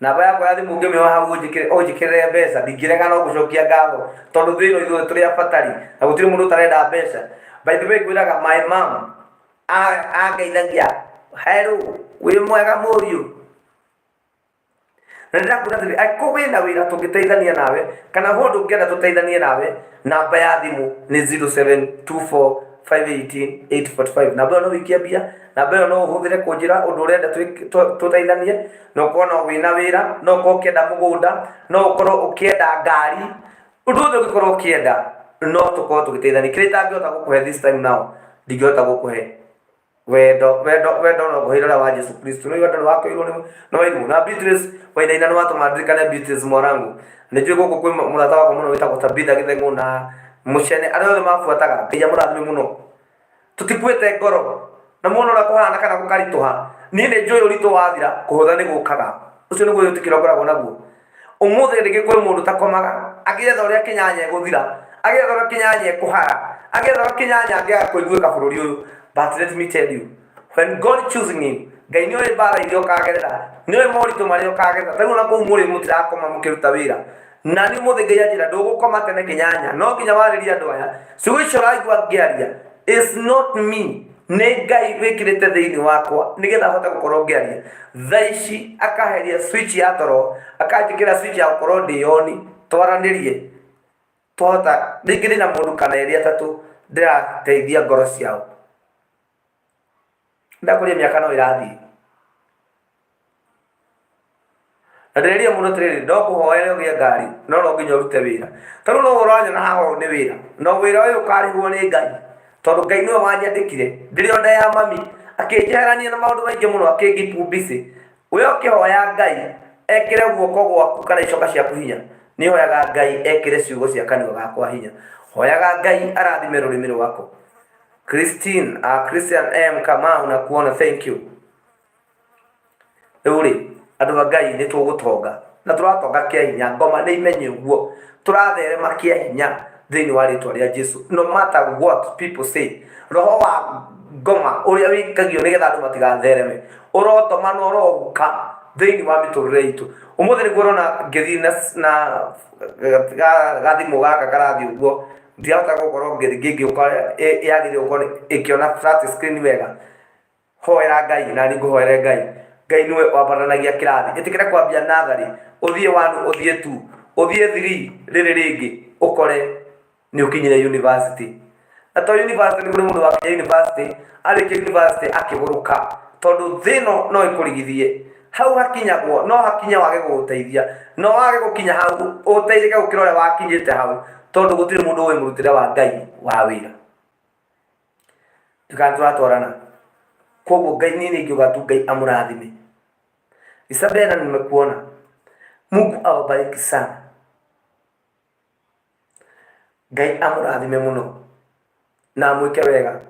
Namba yakwa ya thimũ ũngĩmĩoya hau ũnjĩkĩrĩre mbeca ndingĩrega no gũcokia ngatho tondũ thĩ ĩno ithuothe tũrĩ abatari na gũtirĩ mũndũ ũtarenda mbeca. By the way ngwĩraga my mom angeithagia hello wĩ mwega mũriũ? Na ndĩrakwĩra atĩrĩrĩ, angĩkorwo wĩna wĩra tũngĩteithania nawe, kana ũndũ ũngĩenda tũteithanie nawe, namba ya thimũ nĩ 0724518845. Namba ĩyo no ũikie mbia, namba ĩyo no ũhũthĩre kũnjĩra ũndũ ũrenda tũteithanie, no ũkorwo no wĩna wĩra, no ũkorwo ũkĩenda mũgũnda, no ũkorwo ũkĩenda ngari, ũndũ wothe ũngĩkorwo ũkĩenda, no tũkorwo tũgĩteithania. Kĩrĩa itangĩhota gũkũhe this time now, ndingĩhota gũkũhe wendo wendo wendo no ngũheire ũrĩa wa Jesu Kristo nĩ wendo nĩ wakoirwo nĩ nĩ wairwo na Beatrice Wainaina nĩ watũma ndirikane Beatrice mwarangu nĩ njũĩ gũkũ kwĩ mũrata wakwa mũno wĩtagwo Tabitha Gĩtheng'ũ na mũcene arĩa othe mabuataga Ngai amũrathime mũno tũtikuĩte ngoro na muona ũrĩa kũhana kana gũkaritũha niĩ nĩ njũĩ ũritũ wathira kũhũtha nĩ gũkaga ũcio nĩguo wĩtĩkĩro ngoragwo naguo Ũmũthĩ rĩngĩ kwĩ mũndũ ũtakomaga agĩetha ũrĩa kĩnyanya ĩgũthira, agĩetha ũrĩa kĩnyanya ĩkũhara, agĩetha ũrĩa kĩnyanya angĩaga kũiguĩka bũrũri ũyũ. But let me tell you, when God choosing you, Ngai nĩ oĩ mbara iria ũkagerera, nĩ oĩ moritũ marĩa ũkagerera. Ta rĩu ona kũu mũrĩ mũtirakoma mũkĩruta wĩra. Na niĩ ũmũthĩ Ngai anjĩra ndũgũkoma tene kĩnyanya, no nginya warĩrie andũ aya. Ciugo icio ũraigua ngĩaria, is not me. Nĩ Ngai wĩkĩrĩte thĩinĩ wakwa nĩgetha hote gũkorwo ngĩaria. Thaa ici akaheria switch ya toro, akanjĩkĩra switch ya gũkorwo ndĩ on, twaranĩrie. Twahota, rĩngĩ ndĩna mũndũ kana erĩ atatũ ndĩrateithia ngoro ciao. Ndakũria mĩaka no ĩrathiĩ. Na ndĩreria mũndũ atĩrĩrĩ, no ngũhoere ũgĩe ngari, no no nginya ũrute wĩra. Ta rĩu no ũranyona haha ũũ nĩ wĩra, na wĩra ũyũ ũkarĩhwo nĩ Ngai, tondũ Ngai nĩwe wanyandĩkire ndĩrĩ o nda ya mami, akĩnjeherania na maũndũ maingĩ mũno, akĩ keep busy. We ũkĩhoya Ngai ekĩre guoko gwaku kana icoka ciaku hinya, niĩ hoyaga Ngai ekĩre ciugo cia kanua gakwa hinya. Hoyaga Ngai arathime rũrĩmĩ rwakwa. Christine, Christian M Kamau nakuona, thank you. Rĩu rĩ, andũ a Ngai nĩ tũgũtonga na tũratonga kĩa hinya, ngoma nĩ imenye ũguo, tũratherema kĩa hinya thĩinĩ wa rĩtwa rĩa Jesu. No matter what people say, roho wa Ngoma ũrĩa wĩkagio nĩgetha andũ matigathereme ũrotoma na ũrohuka thĩinĩ wa mĩtũrĩre itũ. Ũmũthĩ nĩguo ũrona ngĩthiĩ na, na gathimũ gaka karathiĩ ũguo, ndirahota gũkorwo ngĩũka yagĩrĩire gũkorwo ĩkĩona flat screen wega. Hoera Ngai na niĩ ngũhoere Ngai. Ngai nĩwe wambatanagia kĩrathi. Ĩtĩkĩra kwambia natharĩ, ũthiĩ one, ũthiĩ two, ũthiĩ three, rĩrĩ rĩngĩ ũkore nĩ ũkinyire university. Na to university, nĩ kũrĩ mũndũ wakinya university, arĩkia university akĩgũrũka, tondũ thĩ ĩno no ĩkũrigithie. Hau hakinyagwo no hakinye wage gũgũteithia, no wage gũkinya hau ũteithĩke gũkĩra ũrĩa wakinyĩte hau, tondũ gũtirĩ mũndũ ũĩ mũrutĩre wa Ngai wa wĩra. Ndikana tũratwarana. Koguo Ngai niĩ nĩngiuga tu Ngai amũrathime. Isabella nimekuona. Mungu awabariki sana. Ngai amũrathime mũno na amwĩke wega.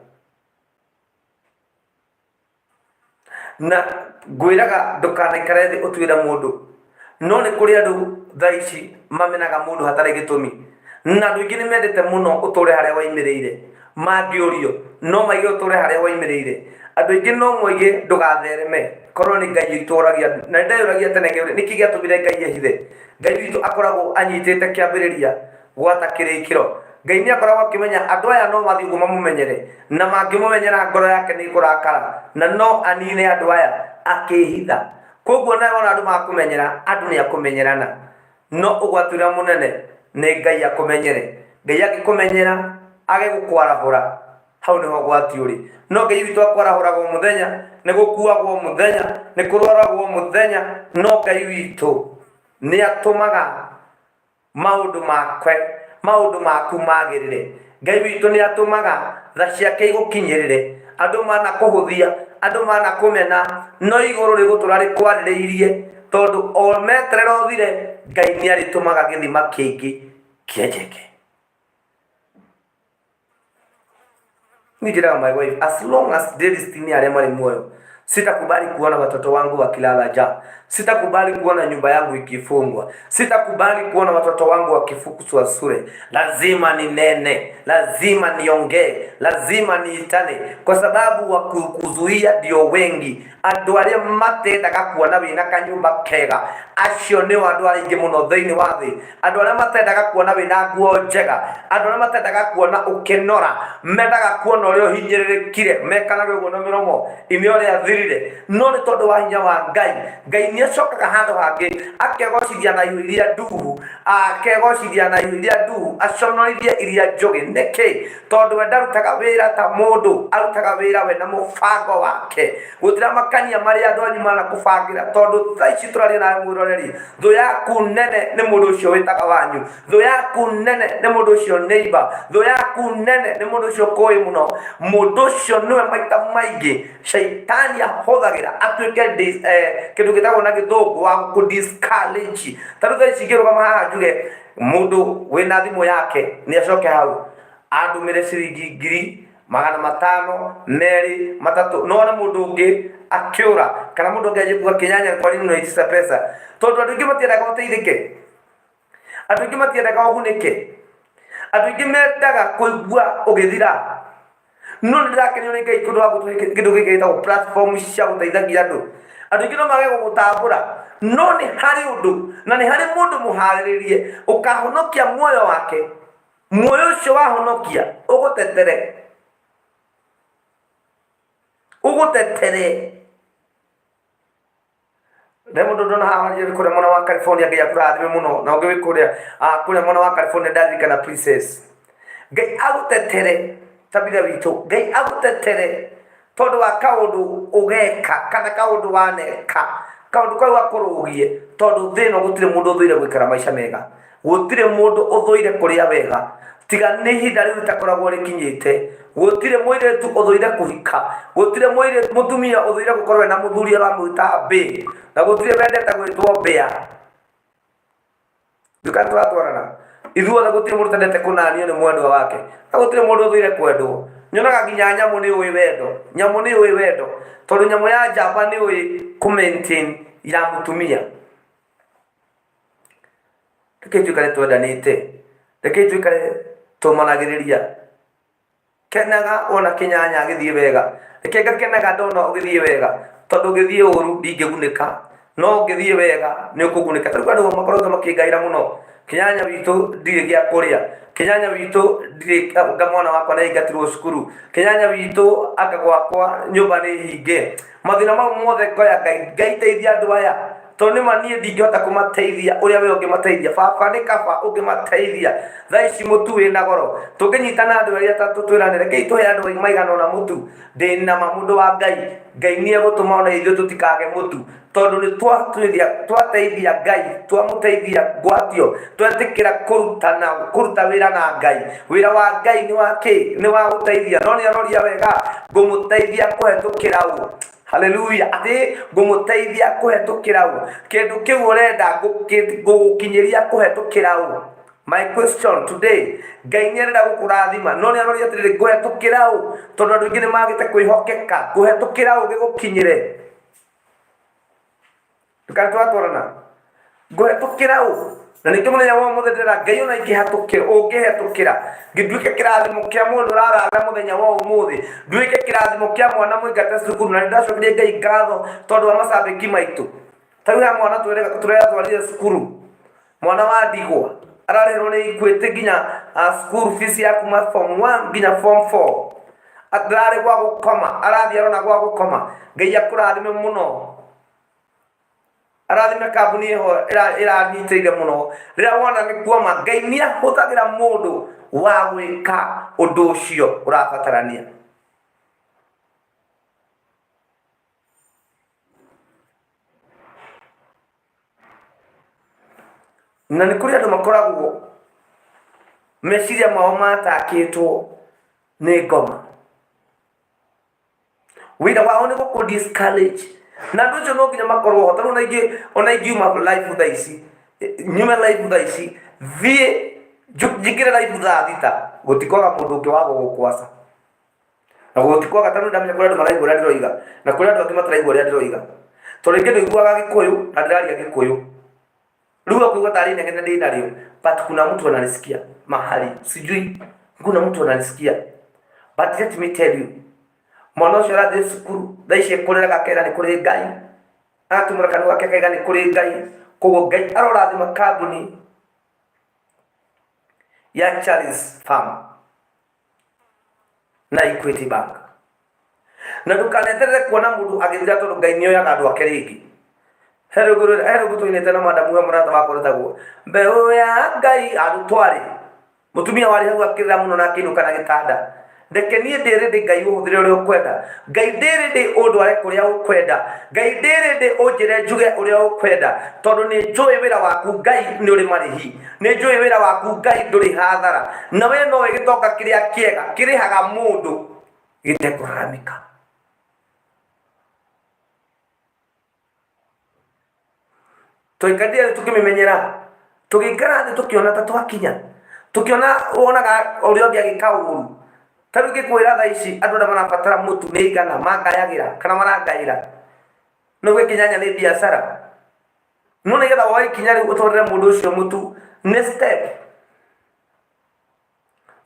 Na ngwĩraga ndũkanaikare thĩ ũtuĩre mũndũ. No nĩ kũrĩ andũ thaa ici mamenaga mũndũ hatarĩ gĩtũmi. Na andũ aingĩ nĩ mendete mũno ũtũre harĩa waimĩrĩire. Mangĩũrio no maige ũtũre harĩa waimĩrĩire. Andũ aingĩ no moige ndũgathereme korwo nĩ Ngai witũ ũragia. Na nĩ ndeyũragia tene ngeyũria nĩkĩ gĩatũmire Ngai ehithe. Ngai witũ akoragwo anyitĩte kĩambĩrĩria gwata kĩrĩkĩro. Ngai nĩ akoragwo akĩmenya andũ aya no mathiĩ ũguo mamũmenyere, na mangĩmũmenyera ngoro yake nĩ ĩkũrakara, na no anine andũ aya akĩhitha. Koguo nawe wona andũ makũmenyera, andũ nĩ akũmenyerana. No ũgwati ũrĩa mũnene nĩ Ngai akũmenyere. Ngai angĩkũmenyera age gũkwarahũra, hau nĩho ũgwati ũrĩ. No Ngai witũ akwarahũraga o mũthenya, nĩ gũkuagwo o mũthenya, nĩ kũrwaragwo o mũthenya, no Ngai witũ nĩ atũmaga maũndũ makwe maũndũ maku magĩrĩre. Ngai witũ nĩ atũmaga tha ciake igũkinyĩrĩre. Andũ manakũhũthia, andũ manakũmena, no igũrũ rĩgũtũra rĩkwarĩrĩirie, tondũ o meterera ũthire, Ngai nĩ arĩtũmaga gĩthima kĩngĩ kĩenjeke. Niĩ njĩraga my wife, as long as ndĩ list-inĩ ya arĩa marĩ muoyo, sitakubali kuona watoto wangu wakilala njaa, sitakubali kuona nyumba yangu ikifungwa, sitakubali kuona watoto wangu wakifukuzwa shule. Lazima ninene, lazima niongee, lazima niitane, kwa sababu wa kuzuia ndio wengi. Andũ arĩa matendaga kuona wĩna kanyũmba kega, acio nĩo andũ arĩa aingĩ mũno thĩinĩ wa thĩ. Andũ arĩa matendaga kuona wĩna nguo njega, andũ arĩa matendaga kuona ũkĩnora, mendaga kuona ũrĩa ũhinyĩrĩrĩkire, mekanaga ũguo na mĩromo ime ũrĩa thirire. No nĩ tondũ wa hinya wa Ngai, Ngai nĩ acokaga handũ hangĩ akegocithia na ihu iria nduhu, akegocithia na ihu iria nduhu, aconorithie iria njũgĩ. Nĩkĩ? Tondũ we ndarutaga wĩra ta mũndũ, arutaga wĩra we na mũbango wake. Gũtiramakania marĩa andũ anyu manakũbangĩra, tondũ thaa ici tũraria nawe mwĩroreri, Thũ yaku nene nĩ mũndũ ũcio wĩtaga wanyu. Thũ yaku nene nĩ mũndũ ũcio neighbor. Thũ yaku nene nĩ mũndũ ũcio kũĩ mũno. Mũndũ ũcio nĩwe maita maingĩ shaitani ahũthagĩra atuĩke kĩndũ gĩtagwo na gĩthũngũ wa gũkũ discourage. Ta rĩu thaa ici ingĩrũgama haha njuge mũndũ wĩna thimũ yake nĩ acoke hau andũmĩre ciringi 500,000, 2, 3, no wone mũndũ ũngĩ akĩũra kana mũndũ ũngĩ anjie kuga kĩnyanya kwa nini unaitisha pesa, tondũ andũ aingĩ matiendaga ũteithĩke, andũ aingĩ matiendaga ũgunĩke, andũ aingĩ mendaga kũigua ũgĩthira. No nĩ ndĩrakenio nĩ Ngai tondũ wa gũtũhe kĩndũ gĩkĩ gĩtagwo platform cia gũteithagia andũ. Andũ aingĩ no mage gũgũtambũra, no nĩ harĩ ũndũ na nĩ harĩ mũndũ mũharĩrĩrie ũkahonokia muoyo wake. Muoyo ũcio wahonokia ũgũtetere, ũgũtetere. Nĩ mũndũ ndona haha wĩ kũrĩa mwena wa California, Ngai akũrathime mũno, na ũngĩ wĩ kũrĩa kũrĩa mwena wa California ndaririkana Princess. Ngai agũtetere Tabitha witũ, Ngai agũtetere tondũ wa kaũndũ ũgeka kana kaũndũ waneka, kaũndũ kau gakũrũgie, tondũ thĩ ĩno gũtirĩ mũndũ ũthũire gũikara maica mega. Gũtirĩ mũndũ ũthũire kũrĩa wega, tiga nĩ ihinda rĩu rĩtakoragwo rĩkinyĩte. Gũtirĩ mũirĩtu ũthũire kũhika, gũtirĩ mũtumia ũthũire gũkorwo ena mũthuri aramwĩta bae, na gũtirĩ wendete gwĩtwo mbĩa. Ndiũĩ kana tũratwarana. Ithuothe gũtirĩ mũndũ ũtendete kũnanio nĩ mwendwa wake, na gũtirĩ mũndũ ũthũire kwendwo. Nyonaga nginya nyamũ nĩ yũĩ wendo, nyamũ nĩ yũĩ wendo, tondũ nyamũ ya njamba nĩ yũĩ kũ maintain ya mũtumia. Rekei tũikare twendanĩte, rekei tũikare tũmanagĩrĩria. Kenaga wona kĩnyanya gĩthiĩ wega. Reke ngakenaga ndona ũgĩthiĩ wega, tondũ ũngĩthiĩ ũru ndingĩgunĩka, no ũngĩthiĩ wega nĩ ũkũgunĩka. Ta rĩu andũ makoretwo makĩngaĩra mũno, kĩnyanya witũ ndirĩ gĩa kũrĩa, kĩnyanya witũ ndirĩ anga mwana wakwa nĩ aingatirwo cukuru, kĩnyanya witũ anga gwakwa nyũmba nĩ hinge. Mathĩna mau mothe ngoya Ngai, Ngai teithia andũ aya. Tondũ nĩma niĩ ndingĩhota kũmateithia ũrĩa we ũngĩmateithia. Baba nĩ kaba ũngĩmateithia. Thaa ici mũtu wĩna goro. Tũngĩnyitana andũ erĩ atatũ twĩrane rekei tũhe andũ maigana ũna mũtu, ndĩna ma mũndũ wa Ngai, Ngai nĩ egũtũma ona ithuĩ tũtikage mũtu. Tondũ nĩ twatuĩria, twateithia Ngai, twamũteithia ngwatio, twetĩkĩra kũrutana, kũruta wĩra na Ngai. Wĩra wa Ngai nĩ wa kĩ? Nĩ wa gũteithia. No nĩ aroria wega, ngũmũteithia kũhetũkĩra ũ? Haleluya! Atĩ ngũmũteithia kũhetũkĩra ũ? Kĩndũ kĩu ũrenda ngũgũkinyĩria kũhetũkĩra ũ? My question today, Ngai nĩ arenda gũkũrathima, no nĩ aroria atĩrĩrĩ, ngũhetũkĩra ũ? Tondũ andũ aingĩ nĩ magĩte kwĩhokeka, ngũhetũkĩra ũ gĩgũkinyĩre? Ndũkane tũratwarana. Ngũhetũkĩra ũ? Na ningĩ mũthenya wa ũmũthĩ ndĩrera Ngai ona ingĩhetũkĩra, ũngĩhetũkĩra, ngĩnduĩke kĩrathimo kĩa mũndũ ũrarara mũthenya wa ũmũthĩ, nduĩke kĩrathimo kĩa mwana mũingate cukuru, na nĩndacokeria Ngai ngatho tondũ wa macambĩki maitũ. Ta rĩu he mwana tũretwarire cukuru, mwana wa ndigwa, ararĩhĩrwo nĩ Equity nginya school fees ya kuma form 1 nginya form 4. Ndararĩ gwa gũkoma, arathiĩ arona gwa gũkoma. Ngai akũrathime mũno. Arathime kambuni ĩho ĩranyitĩrĩire mũno. Rĩrĩa wona nĩ kuoma, Ngai nĩ ahũthagĩra mũndũ wa gwĩka ũndũ ũcio ũrabatarania. Na nĩ kũrĩ andũ makoragwo meciria mao matakĩtwo nĩ ngoma. Wĩra wao nĩ gũkũ discourage. Na andũ acio no nginya makorwo ho. Tarĩu ona ingĩ ona ingiuma live thaa ici, nyume live thaa ici, thiĩ njingĩre live thaa thita, gũtikwaga mũndũ ũngĩ wa gũgũkwaca. Na gũtikwaga tondũ ndamenya kũrĩ andũ maraigua ũrĩa ndĩroiga, na kũrĩ andũ angĩ mataraigua ũrĩa ndĩroiga. Tondũ rĩngĩ ndũiguaga Gĩkũyũ na ndĩraria Gĩkũyũ. Rĩu ũkaigua tarĩ inegene ndĩnarĩo, but kuna mtu ananisikia mahali, sijui kuna mtu ananisikia. But let me tell you, mwana ũcio arathiĩ cukuru, thaa ici ekũrĩraga akera nĩ kũrĩ Ngai, agatumũra kanua gake akaiga nĩ kũrĩ Ngai. Koguo Ngai arorathima kambuni ya Charles Farm na Equity Bank. Na ndũkaneterere kuona mũndũ agĩthira tondũ Ngai nĩ oyaga andũ ake rĩngĩ. He rwĩmbo tũinĩte na madamu we mũrata wakwa rwĩtagwo mbeũ ya Ngai andũ twarĩ mũtumia warĩ hau akĩrĩra mũno na akĩinũka na gĩtanda. Reke niĩ ndĩ ready Ngai ũhũthĩre ũrĩa ũkwenda. Ngai ndĩ ready ũndware kũrĩa ũkwenda. Ngai ndĩ ready ũnjĩre njuge ũrĩa ũkwenda. Tondũ nĩ njũĩ wĩra waku Ngai nĩ ũrĩ marĩhi. Nĩ njũĩ wĩra waku Ngai ndũrĩ hathara. Na we nowe gĩtonga kĩrĩa kĩega kĩrĩhaga mũndũ gĩtekũraramĩka. Twaikarire thĩ tũkĩmĩmenyera, tũgĩikara thĩ tũkĩona ta twakinya, tũkĩona wonaga ũrĩa ũngĩ agĩka ũru. Ta rĩu ingĩkwĩra thaa ici andũ arĩa marabatara mũtu nĩ aigana mangayagĩra kana marangaĩra, no uge kĩnyanya nĩ biacara. No nĩgetha woe ikinya rĩu ũtwarĩre mũndũ ũcio mũtu nĩ step.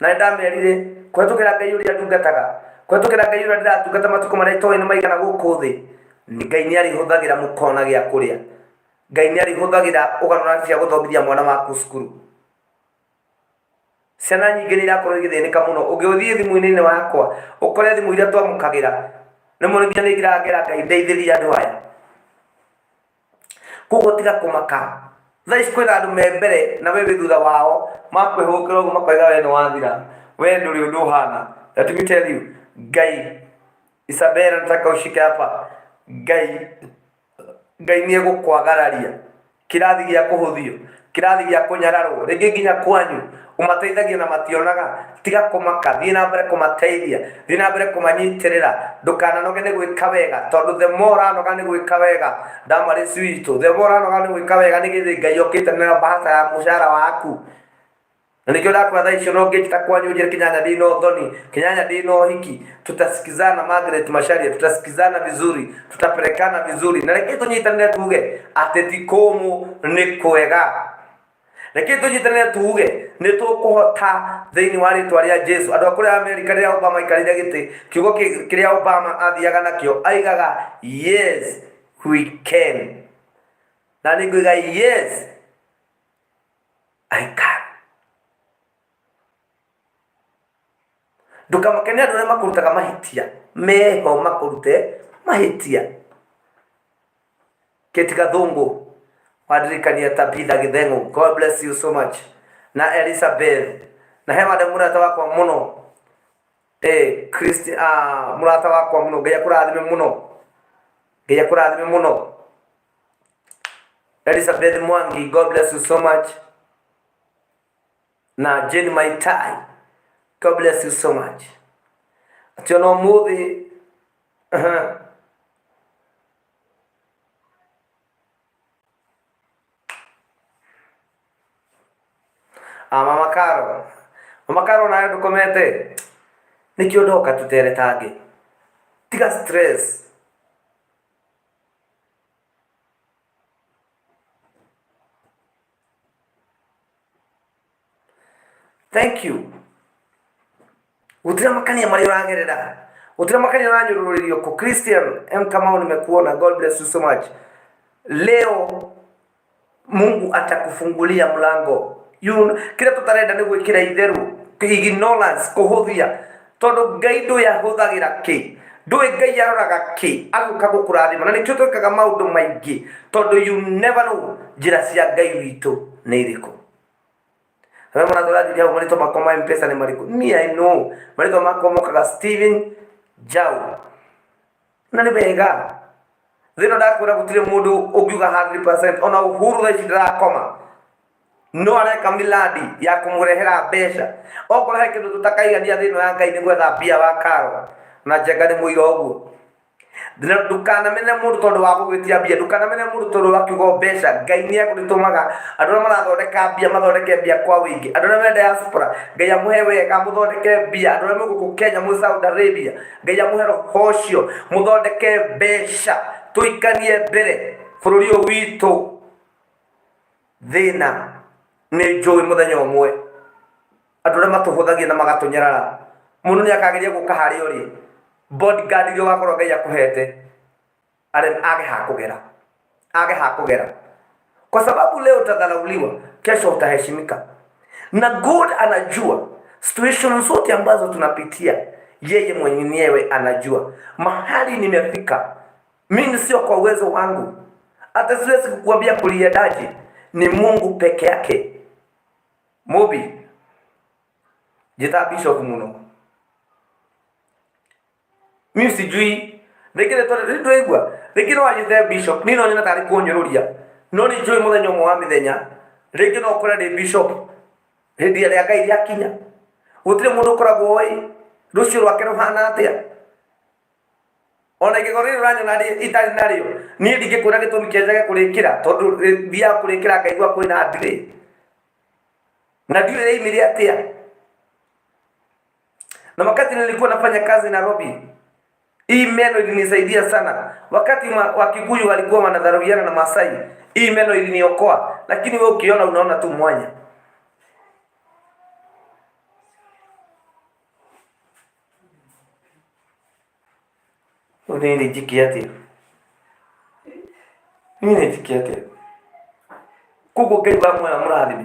Na nĩ ndamerire kũhetũkĩra Ngai ũrĩa ndungataga, kũhetũkĩra Ngai ũrĩa ndĩratungata matukũ marĩa itoĩ nĩ maigana gũkũ thĩ, Ngai nĩ arĩhũthagĩra mũkona gĩa kũrĩa. Ngai nĩ arĩhũthagĩra ũganũra cia gũthomithia mwana waku cukuru. Ciana nyingĩ nĩ irakorwo igĩthĩnĩka mũno. Ũngĩthiĩ thimũ-inĩ wakwa, ũkore thimũ iria twamũkagĩra, rĩmwe nginya nĩ ngĩra Ngai ndeithĩria andũ aya. Koguo tiga kũmaka. Thaa ici kwĩna andũ me mbere na we wĩ thutha wao, makwĩhũgũkĩra ũguo makoiga we nĩ wathira, we ndũrĩ ũndũ ũhana. Let me tell you, Ngai, Isabella nataka ushike hapa, Ngai, Ngai nĩ egũkwagararia. Kĩrathi gĩa kũhũthio, kĩrathi gĩa kũnyararwo, rĩngĩ nginya kwanyu ũmateithagia na mationaga. Tiga kũmaka, thiĩ na mbere kũmateithia, thiĩ na mbere kũmanyitĩrĩra, ndũkananoge nĩ gwĩka wega, tondũ the more ũranoga nĩ gwĩka wega, Damaris witũ, the more ũranoga nĩ gwĩka wega nĩ gĩthĩ Ngai okĩte na mbahaca ya mũcara waku. Na nĩkĩo ndakwĩra thaa icio no ngĩnjĩta kwanyu njĩre kĩnyanya ndĩ na ũthoni, kĩnyanya ndĩ na ũhiki, tutasikizana Margaret Macharia, tutasikizana vizuri, tutapelekana vizuri. Na reke tũnyitanĩre tuge atĩ ti kũmũ nĩ kwega. Reke tũnyitanĩre tuge Nĩ tũkũhota thĩinĩ wa rĩtwa rĩa Jesu. Andũ a kũrĩa Amerika rĩrĩa Obama aikarĩire gĩtĩ, kiugo kĩrĩa Obama athiaga nakĩo aigaga yes we can. Na nĩ ngũiga yes I can. Ndũkamake nĩ andũ arĩa makũrutaga mahĩtia, meho makũrute mahĩtia. Kate Gathungu wandirikania Tabitha Gĩtheng'ũ, God bless you so much. Na Elizabeth na he wande mũrata wakwa mũno, Christi, mũrata wakwa mũno, Ngai akũrathime mũno, Ngai akũrathime mũno. Elizabeth Mwangi, God bless you so much. Na Jane Maitai, God bless you so much. Atĩ ona ũmũthĩ ah, Mama Caro, Mama Caro nawe ndũkomete nĩkĩo ndoka tũtere tangĩ tiga stress. Thank you. Gutira makania marĩa ũragerera, gutira makania ũranyũrũrĩrio kũ. Christian M Kamau, nimekuona, God bless you so much. Leo Mungu atakufungulia mlango. You kĩrĩa tũtarenda nĩ gwĩkĩra itherũ, ignorance, kũhũthia, tondũ Ngai ndũĩ ahũthagĩra kĩ, ndũĩ Ngai aroraga kĩ agũka gũkũrathima, na nĩkĩo twĩkaga maũndũ maingĩ, tondũ you never know njĩra cia Ngai witũ nĩ irĩkũ. We mwana tũranjũria hau marĩtwa makwa ma Mpesa nĩ marĩkũ? Me I know marĩtwa makwa mokaga Steven Jau. Na nĩ wega. Thĩna ndakwĩra gũtirĩ mũndũ ũngiuga 100% ona Uhuru thaa ici ndarakoma. No areka miladi ya kũmũrehera mbeca. Okorwo he kĩndũ tũtakaigania thĩ ĩno ya Ngai nĩ gwetha mbia wa karo. Na Njenga nĩ mũira ũguo. Na ndũkanamene mũndũ tondũ wa gũgwĩtia mbia, ndũkanamene mũndũ tondũ wa kiugo mbeca. Ngai nĩ agũtũmaga andũ arĩa marathondeka mbia mathondeke mbia kwa ũingĩ, andũ arĩa me diaspora Ngai amũhe wega mũthondeke mbia, andũ arĩa mwĩ gũkũ Kenya, mwĩ Saudi Arabia, Ngai amũhe roho ũcio mũthondeke mbeca, tũikanie mbere bũrũri ũyũ witũ. Thĩna nĩ njũĩ mũthenya ũmwe andũ arĩa matũhũthagia na magatũnyarara, mũndũ nĩ akageria gũka harĩa ũrĩ, bodyguard iria ũgakorwo Ngai akũhete, age ha kũgera, age ha kũgera, kwa sababu leo utadharauliwa, kesho utaheshimika. Na God anajua situation zote ambazo tunapitia, yeye mwenyewe anajua mahali nimefika. Mimi sio kwa uwezo wangu, hata siwezi kukuambia kuliendaje, ni Mungu peke yake. Mubi njĩta bishop mũno, mimi sijui rĩngĩ rĩtwa rĩrĩ ndũraigua, rĩngĩ no anjĩte bishop, niĩ no nyone tarĩ kũnyũrũria, no nĩ njũĩ mũthenya ũmwe wa mĩthenya rĩngĩ no ũkore ndĩ bishop hĩndĩ ĩrĩa Ngai rĩakinya. Gũtirĩ mũndũ ũkoragwo oĩ rũciũ rwake rũhana atĩa. Ona ingĩkorwo rĩrĩ ũranyona itarĩ narĩo, niĩ ndingĩkwĩra gĩtũmi kĩa njage kũrĩkĩra, tondũ thiaga kũrĩkĩra ngaigua kwĩna delay. Na ndiũĩ rĩaimire atĩa. Na wakati nilikuwa nafanya kazi Nairobi, hii meno ilinisaidia sana. Wakati Wakikuyu walikuwa wanadharauliana na Masai, hii meno iliniokoa. Lakini wewe ukiona unaona tu mwanya. Rĩu niĩ njĩke atĩa? Niĩ njĩke atĩa? Koguo Ngai wa muoyo amũrathime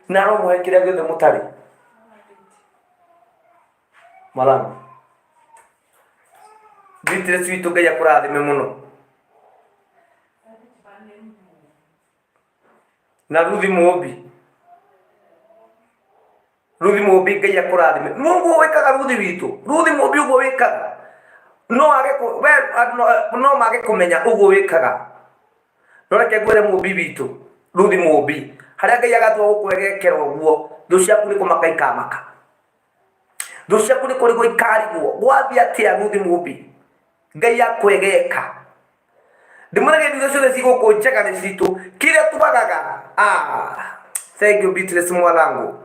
na aromũhe kĩrĩa gĩothe mũtarĩ. Mwathani. Beatrice witũ Ngai akũrathime mũno. Na Ruthi Mũmbi. Ruthi Mũmbi Ngai akũrathime. Nĩ ũguo wĩkaga Ruthi witũ. Ruthi Mũmbi ũguo wĩkaga. No age we no mage kũmenya ũguo wĩkaga. No reke ngwĩre Mũmbi witũ, Ruthi Mũmbi, harĩa Ngai agatua gũkwegekera ũguo, thũ ciaku nĩ kũmaka ikamaka. Thũ ciaku nĩ kũrigwo ikarigwo. Gwathiĩ atĩa Ruthi Mũmbi? Ngai akwegeka. Ndĩmwĩraga indo iria ciothe ci gũkũ njega nĩ citũ, kĩrĩa twagaga. Ah, thank you Beatrice Mwalangu.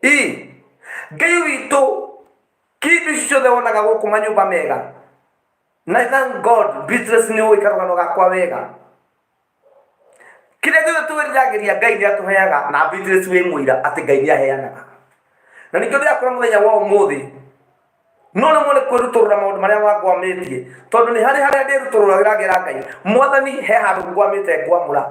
I Ngai witũ, kĩndũ ici ciothe wonaga gũkũ manyũmba mega, na thank God Beatrice nĩ ũĩ karũgano gakwa wega. Kĩrĩa gĩothe twĩriragĩria Ngai nĩ atũheaga, na Beatrice wĩ mũira atĩ Ngai nĩ aheanaga. Na nĩkĩo ndĩrakora mũthenya wa ũmũthĩ no rĩmwe nĩ kwĩrutũrũra maũndũ marĩa wangwamĩtie, tondũ nĩ harĩ harĩa ndĩrutũrũragĩra ngera Ngai, Mwathani he handũ ngwamĩte ngwamũra.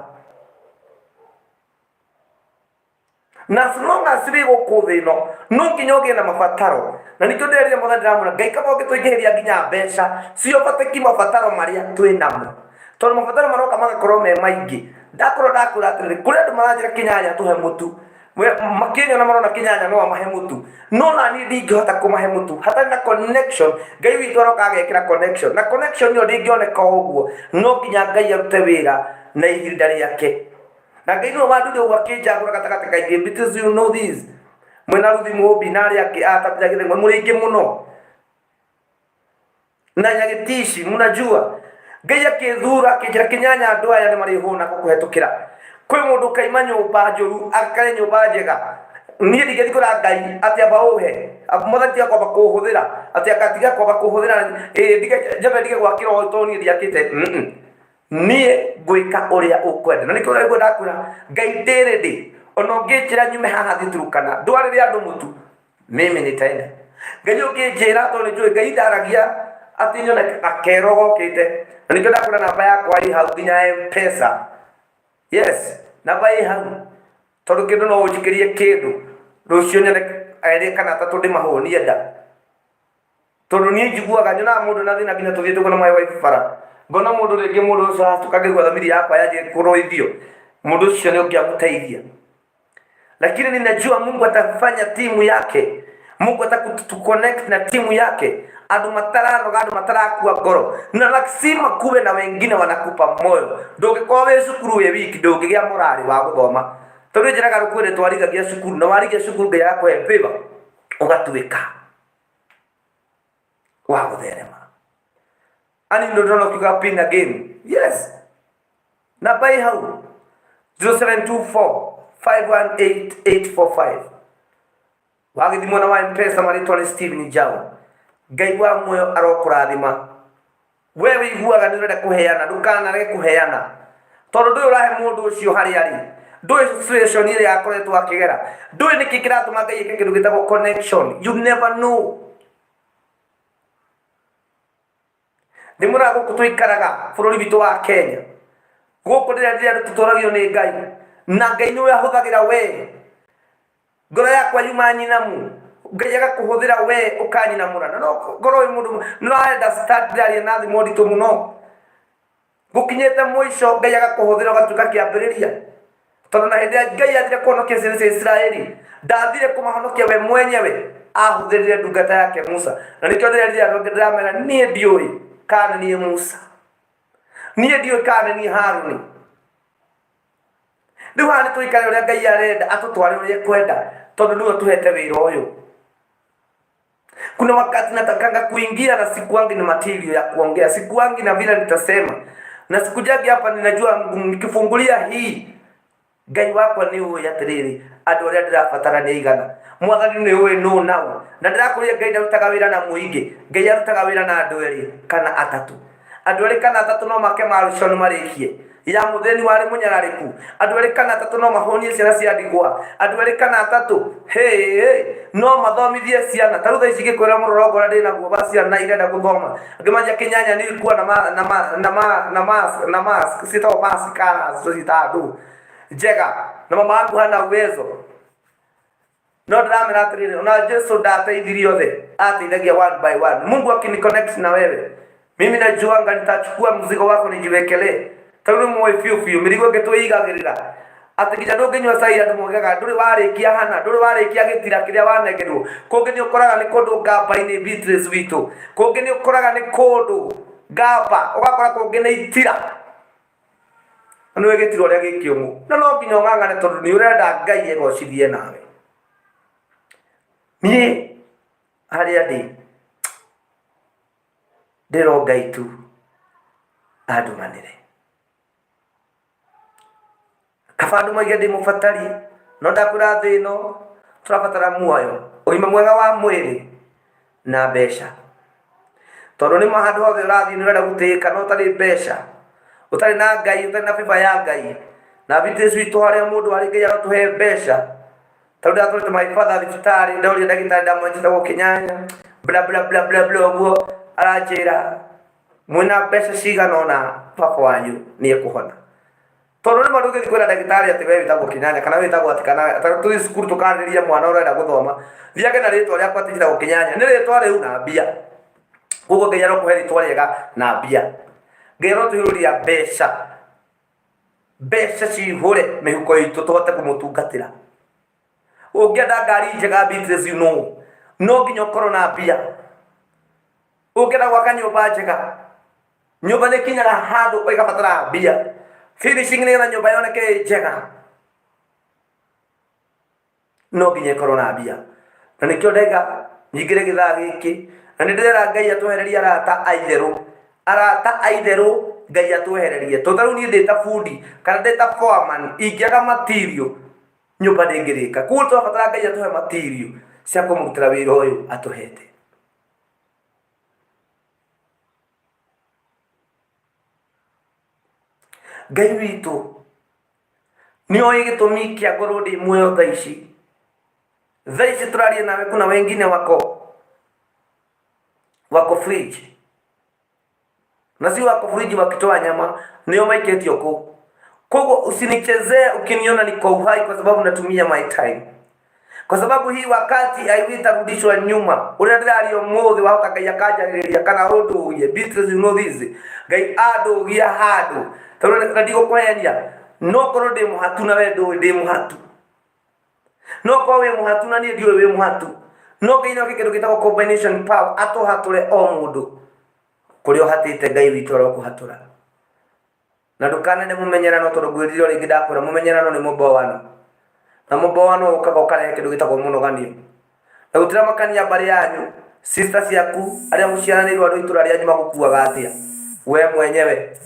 Na as long as wĩ gũkũ thĩ ĩno no nginya ũgĩe na mabataro, na nĩkĩo ndĩrerire Mwathani ndĩramwĩra Ngai kaba ũngĩtũingĩhĩria nginya mbeca ciobatĩki mabataro marĩa twĩ namo, tondũ mabataro maroka magakorwo me maingĩ. Ndakorwo ndakwĩra atĩrĩrĩ, kũrĩ andũ maranjĩra kĩnyanya tũhe mũtu, makĩnyona marona kĩnyanya no amahe mũtu, no naniĩ ndingĩhota kũmahe mũtu hatarĩ na connection. Ngai witũ aroka agekĩra connection, na connection ĩyo ndĩngĩoneka o ũguo, no nginya Ngai arute wĩra na ihinda rĩake. Na Ngai nĩwe wandute ũguo akĩnjagũra gatagatĩ ka ithuĩ. Because you know this, mwĩna Ruthi Mũmbi na arĩa angĩ a Tabitha Gĩthengwe, mũrĩ aingĩ mũno na Nyagĩtici, mnajua Ngai akĩthura akĩnjĩra kĩnyanya andũ aya nĩ marĩhũna gũkũhetũkĩra. Kwĩ mũndũ ũkaima nyũmba njũru akare nyũmba njega. Niĩ ndingĩthiĩ kwĩra Ngai atĩ amba ũhe Mwathani, tiga kwamba kũhũthĩra, atĩ anga tiga kwamba kũhũthĩra, ĩĩ ndige njambe ndige gwakĩra ũũ tondũ niĩ ndiakĩte. Niĩ ngwĩka ũrĩa ũkwenda. Na nĩkĩo ũraigua ndakwĩra Ngai ndĩ ready, ona ũngĩnjĩra nyume haha thiĩ Turukana ndwarĩre andũ mũtu, mimi nitaenda. Ngai ũngĩnjĩra, tondũ nĩ njũĩ Ngai ndaragia atĩ nyone gakero gokĩte. Na nĩkĩo ndakwĩra namba yakwa ĩ hau nginya M-Pesa. Yes, namba ĩ hau, tondũ kĩndũ no ũnjikĩrie kĩndũ rũciũ nyone erĩ kana atatũ ndĩmahũnie nda. Tondũ niĩ njiguaga nyonaga mũndũ na thĩna nginya tũthiĩte ũguo na maĩ wa bara, ngona mũndũ rĩngĩ mũndũ ũcio ahatuka ngaigua thamiri yakwa yanjia kũrũithio, mũndũ ũcio nĩ ũngĩamũteithia. Lakini ninajua Mungu atafanya timu yake, Mungu atakuconnect na timu yake, andũ mataranoga, andũ matarakua ngoro, na lazima kuwe na wengine wanakupa moyo. Ndũngĩkorwo wĩ cukuru wĩ wiki ndũngĩgĩa morali wa gũthoma, tondũ njĩraga rũkwĩrĩ twarigagia cukuru, na warigia cukuru Ngai agakũhe favor ũgatuĩka wa gũtherema. Ani ndo ndĩrona ũkiuga pin again. Yes, namba ĩ hau 0724 518 845, wagĩthiĩ mwena wa M-Pesa, marĩtwa nĩ Steven Njau. Ngai wa muoyo arokũrathima. We wĩiguaga nĩ ũrenda kũheana, ndũkanarege kũheana, tondũ ndũĩ ũrahe mũndũ ũcio harĩa arĩ, ndũĩ situation ĩrĩa akoretwo akĩgera, ndũĩ nĩkĩ kĩratũma Ngai eke kĩndũ gĩtagwo connection. You never know. Nĩ mũraga gũkũ tũikaraga bũrũri witũ wa Kenya gũkũ, ndĩrendire andũ tũtũragio nĩ Ngai, na Ngai nĩwe ahũthagĩra we. Ngoro yakwa yuma nyinamu, Ngai agakũhũthĩra we ũkanyinamũra. Na no ngorwo wĩ mũndũ nĩ ũrenda start, ndĩraria na thimũ nditũ mũno, gũkinyĩte mũico, Ngai agakũhũthĩra ũgatuĩka kĩambĩrĩria. Tondũ na hĩndĩ ĩrĩa Ngai athire kũhonokia ciana cia Isiraeli, ndathire kũmahonokia we mwenyewe, ahũthĩrire ndungata yake Musa. Na nĩkĩo ndĩrerire andũ angĩ, ndĩramera niĩ ndiũĩ kana nĩ niĩ Musa, niĩ ndiũĩ kana nĩ niĩ Haruni. Rĩu haha nĩ tũikare ũrĩa Ngai arenda, atũtware ũrĩa ekwenda, tondũ nĩwe ũtũhete wĩra ũyũ. Kuna wakati natakanga kuingia na sikuangi na material ya kuongea, sikuangi na vile nitasema, na sikujagi hapa. Ninajua nikifungulia hii, Ngai wakwa nĩ ũĩ atĩrĩrĩ, andũ arĩa ndĩrabatara nĩ aigana. Mwathani nĩ ũĩ nũ nao. Na ndĩrakũria, Ngai ndarutaga wĩra na mũingĩ, Ngai arutaga wĩra na andũ erĩ kana atatũ. Andũ erĩ kana atatũ no make marũcio marĩkie ya mũthĩni warĩ mũnyararĩku. Andũ erĩ kana atatũ no mahũnie ciana cia ndigwa. Andũ erĩ kana atatũ, hey, hey, no mathomithie ciana. Ta rĩu thaa ici ngĩkwĩra mũrorongo ũrĩa ndĩ naguo wa ciana irenda gũthoma, ngĩmanjia kĩnyanya nĩ ikua na ma na ma na ma na mask na mask ciĩtagwo mask kana tũciĩtaga ndũ njega, na mama wangu hana uwezo, no ndĩramera atĩrĩrĩ, ona Jesu ndateithirie othe, ateithagia one by one. Mungu akiniconnect na wewe, mimi najuanga nitachukua mzigo wako nijiwekelee, tondũ nĩ mũĩ biũ biũ mĩrigo ĩngĩ twĩigagĩrĩra atĩ nginya ndũngĩnyua cai, andũ moigaga ndũrĩ warĩkia hana, ndũrĩ warĩkia gĩtira kĩrĩa wanengerwo. Kũngĩ nĩ ũkoraga nĩ kũndũ ngamba-inĩ, Beatrice witũ, kũngĩ nĩ ũkoraga nĩ kũndũ ngamba, ũgakora kũngĩ nĩ itira. Na nĩwe gĩtira ũrĩa gĩ kĩũmũ, na no nginya ũng'ang'ane tondũ nĩ ũrenda Ngai egocithie nawe. Niĩ harĩa ndĩ ndĩro Ngai tu andũmanĩre. Kaba andũ moige ndĩ mũbatari, no ndakwĩra thĩ ĩno tũrabatara muoyo, ũgima mwega wa mwĩrĩ na mbeca. Tondũ nĩ ma handũ hothe ũrathiĩ nĩ ũrenda gũtĩĩka no ũtarĩ mbeca, ũtarĩ na Ngai, ũtarĩ na favor ya Ngai. Na Beatrice witũ harĩa mũndũ arĩ Ngai arotũhe mbeca. Tondũ ndatwarĩte my father thibitarĩ ndoria ndagĩtarĩ ndamwĩtĩte Kĩnyanya bla bla bla bla bla ũguo aranjĩra mwĩna mbeca cigana ũna baba wanyu nĩ ekũhona. Tondũ rĩmwe ndũngĩthiĩ kwĩra ndagĩtarĩ atĩ we wĩtagwo Kĩnyanya kana wĩtagwo atĩ kana tũthiĩ cukuru tũkarĩrĩria mwana ũrenda gũthoma thiage na rĩtwa rĩakwa atĩ njĩtagwo Kĩnyanya nĩ rĩtwa rĩu na mbia. Koguo Ngai arokũhe rĩtwa rĩega na mbia. Ngai arotũihũrĩria mbeca mbeca cihũre mĩhuko itũ tũhote kũmũtungatĩra. Ũngĩenda ngari njega Beatrice you know, no nginya ũkorwo na mbia. Ũngĩenda gwaka nyũmba njega, nyũmba nĩ ĩkinyaga handũ ĩgabatara mbia. Finishing nĩgetha nyũmba yoneke ĩ njega no nginya ĩkorwo na mbia. Na nĩkĩo ndaiga nyingĩre gĩthaa gĩkĩ na nĩ ndĩrera Ngai atwehererie arata a itherũ, arata a itherũ Ngai atwehererie. Tondũ ta rĩu niĩ ndĩ ta bundi kana ndĩ ta foreman ingĩaga material nyũmba ndĩngĩrĩka. Koguo tũrabatara Ngai atũhe material cia kũmũrutĩra wĩra ũyũ atũhete. Ngai witũ nĩ oĩ gĩtũmi kĩa ngorwo ndĩ muoyo thaa ici. Thaa ici tũraria nawe kuna wengine wako fridge na si wako fridge wakitoa nyama nĩo maikĩtio kũu. Koguo usinichezee ukiniona niko uhai kwa sababu natumia my time kwa sababu hii wakati haitarudishwa nyuma. Uria ndiraria umuthi wahota Ngai akanjarĩrĩria kana ũndũgie. Beatrice, you know this. Ngai andũgia handũ tondũ na ndigũkũhenia no korwo ndĩ mũhatu na we ndũĩ ndĩ mũhatu, no korwo wĩ mũhatu na niĩ ndiũĩ wĩ mũhatu, no Ngai no kĩndũ gĩtagwo combination power atũhatũre o mũndũ kũrĩa ũhatĩte. Ngai witũ arokũhatũra na ndũkanende mũmenyerano tondũ ngwĩrire o rĩngĩ ndakwĩra mũmenyerano nĩ mũmboano na mũmboano ũkaga ũkarehe kĩndũ gĩtagwo mũnoganio na gũtiramakania mbarĩ yanyu sister ciaku arĩa mũciaranĩirwo andũ a itũra rĩanyu magũkuaga atĩa we mwenyewe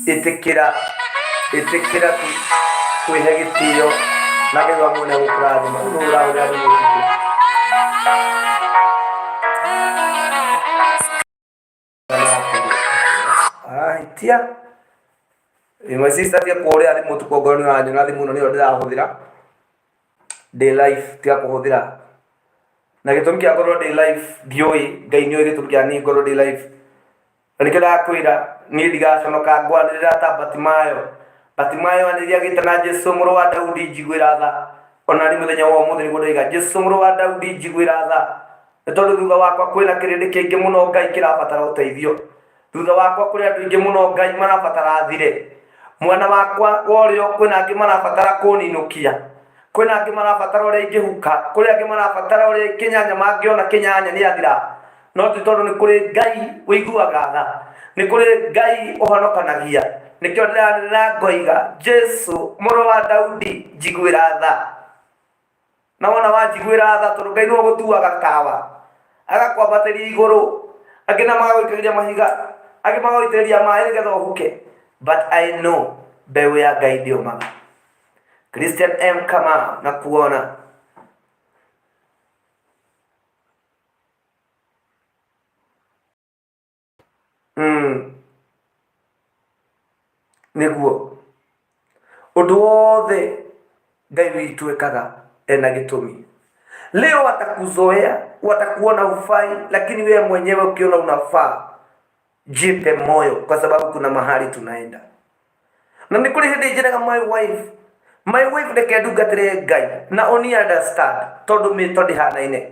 ĩtĩkĩra ĩtĩkĩra tu kwĩhe gĩtĩo na Ngai wa muoyo nĩegũkũrathima. Rĩu nũ ũrahũrĩra thimũ ũtukũ? Arahĩtia ĩmwe sister tiga kũhũrĩra thimũ ũtukũ ongorwo nĩ ũranyona thimũ ĩno nĩyo ndĩrahũthĩra ndĩ live tiga kũhũthĩra na gĩtũmi kĩa ngorwo ndĩ live ndiũĩ Ngai nĩoĩ gĩtũmi kĩa niĩ ngorwo ndĩ live na nĩkĩo ndakwĩra niĩ ndigaconoka ngwanĩrĩra ta Batimayo. Batimayo anĩrĩire agĩtana Jesu mũrũ wa Daudi njiguĩra tha. Ona niĩ mũthenya wa ũmũthĩ nĩguo ndoiga Jesu mũrũ wa Daudi njiguĩra tha. Nĩ tondũ thutha wakwa kwĩna kĩrĩndĩ kĩingĩ mũno Ngai kĩrabatara ũteithio. Thutha wakwa kũrĩ andũ aingĩ mũno Ngai marabatara thire. Mwena wakwa wa ũrĩo kwĩna angĩ marabatara kũninũkia. Kwĩna angĩ marabatara ũrĩa ingĩhuka. Kũrĩ angĩ marabatara ũrĩa kĩnyanya mangĩona kĩnyanya nĩ athira. No ti tondũ nĩ kũrĩ Ngai ũiguaga tha. Nĩ kũrĩ Ngai ũhonokanagia. Nĩkĩo ndĩranĩrĩra ngoiga, Jesu mũrũ wa Daudi njiguĩra tha. Na wona wanjiguĩra tha tondũ Ngai nĩwe ũgũtuaga tawa agakwambatĩria igũrũ angĩ na magagũikagĩria mahiga angĩ magagũitĩrĩria maĩ nĩgetha ũhuke but I know mbeũ ya Ngai ndĩũmaga. Christian M Kamau na kuona Nĩguo ũndũ wothe Ngai witũ ekaga ena gĩtũmi. Leo watakuzoea, watakuona hufai, lakini wewe mwenyewe ukiona unafaa, jipe moyo kwa sababu kuna mahali tunaenda. Na nĩ kũrĩ hĩndĩ njĩraga my wife, my wife reke ndungatĩre Ngai na ũni understand tondũ mĩto ndĩhanaine.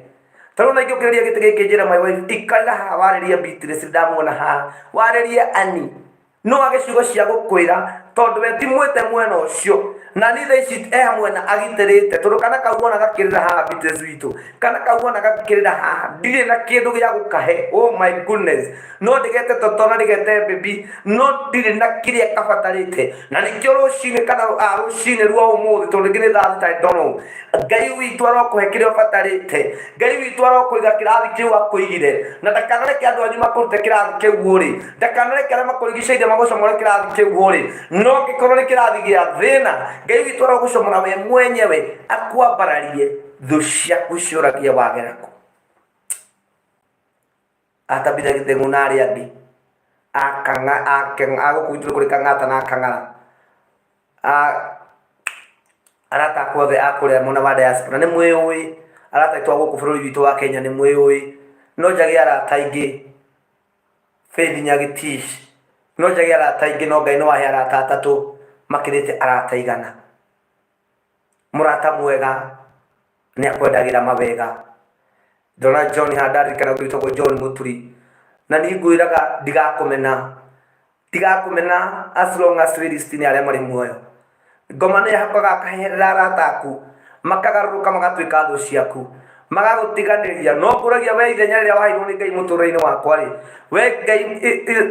Tondũ na ingĩũkĩrĩria gĩtĩ gĩkĩ njĩre my wife ikarĩra haha warĩrie Beatrice ndamuona haha warĩrie Annie no age ciugo cia gũkwĩra tondũ we ti mwĩte mwena ũcio na niĩ thaa ici e mwena agitĩrĩte tondũ kana kau wona gakĩrĩra haha Beatrice witũ kana kau wona gakĩrĩra haha ndirĩ na kĩndũ gĩa gũkahe oh my goodness no ndĩgete toto na ndĩgete baby no ndirĩ na kĩrĩa kabatarĩte na nĩkĩo rũcinĩ kana rũcinĩ rwa ũmũthĩ tondũ rĩngĩ nĩ thaa thita I don't know Ngai witũ arokũhe kĩrĩa ũbatarĩte Ngai witũ arokũiga kĩrathi kĩu akũigire na ndakanareke andũ anyu makũrute kĩrathi kĩu ũrĩ ndakanareke arĩa makũrigicĩirie magũcomore kĩrathi kĩu ũrĩ no ngĩkorwo nĩ kĩrathi gĩa thĩna Ngai witũ arogũcomora we mwenyewe akwambararie thũ ciaku ciũragie wagera kũ atabitha gĩtheng'ũ na arĩa angĩ akang'a akeng'a agũkũ gwitũ nĩ kũrĩ kang'ata na kang'ara. Arata akwa othe a kũrĩa mwena wa diaspora nĩ mwĩũĩ, arata aitũ a gũkũ bũrũri witũ wa Kenya nĩ mwĩũĩ, no njage arata aingĩ, Faith Nyagitish, no njage arata aingĩ no Ngai no ahe arata atatũ makĩrĩte arata igana. Mũrata mwega nĩ akwendagĩra mawega. Ndona John haha ndaririkanagwo wĩtagwo John Mũturi, na niĩ ngwĩraga ndigakũmena. Ndigakũmena as long as wĩ list-inĩ ya arĩa marĩ muoyo. Ngoma nĩ ĩhakaga akaheherera arata aku, makagarũrũka magatuĩka thũ ciaku, magagũtiganĩria. No ngũragia we ithenya rĩrĩa waheirwo nĩ Ngai mũtũrĩre-inĩ wakwa rĩ, we Ngai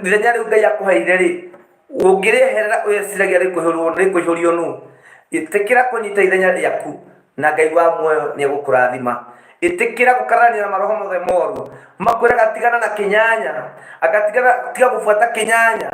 ithenya rĩu Ngai akũheire rĩ, ũngĩrĩeherera wĩciragia rĩkũihũrio nũ? Ĩtĩkĩra kũnyita ithenya rĩaku na Ngai wa muoyo nĩ egũkũrathima. Ĩtĩkĩra gũkararania na maroho mothe moru makwĩraga tigana na kĩnyanya, agatigana tiga gũbuata kĩnyanya,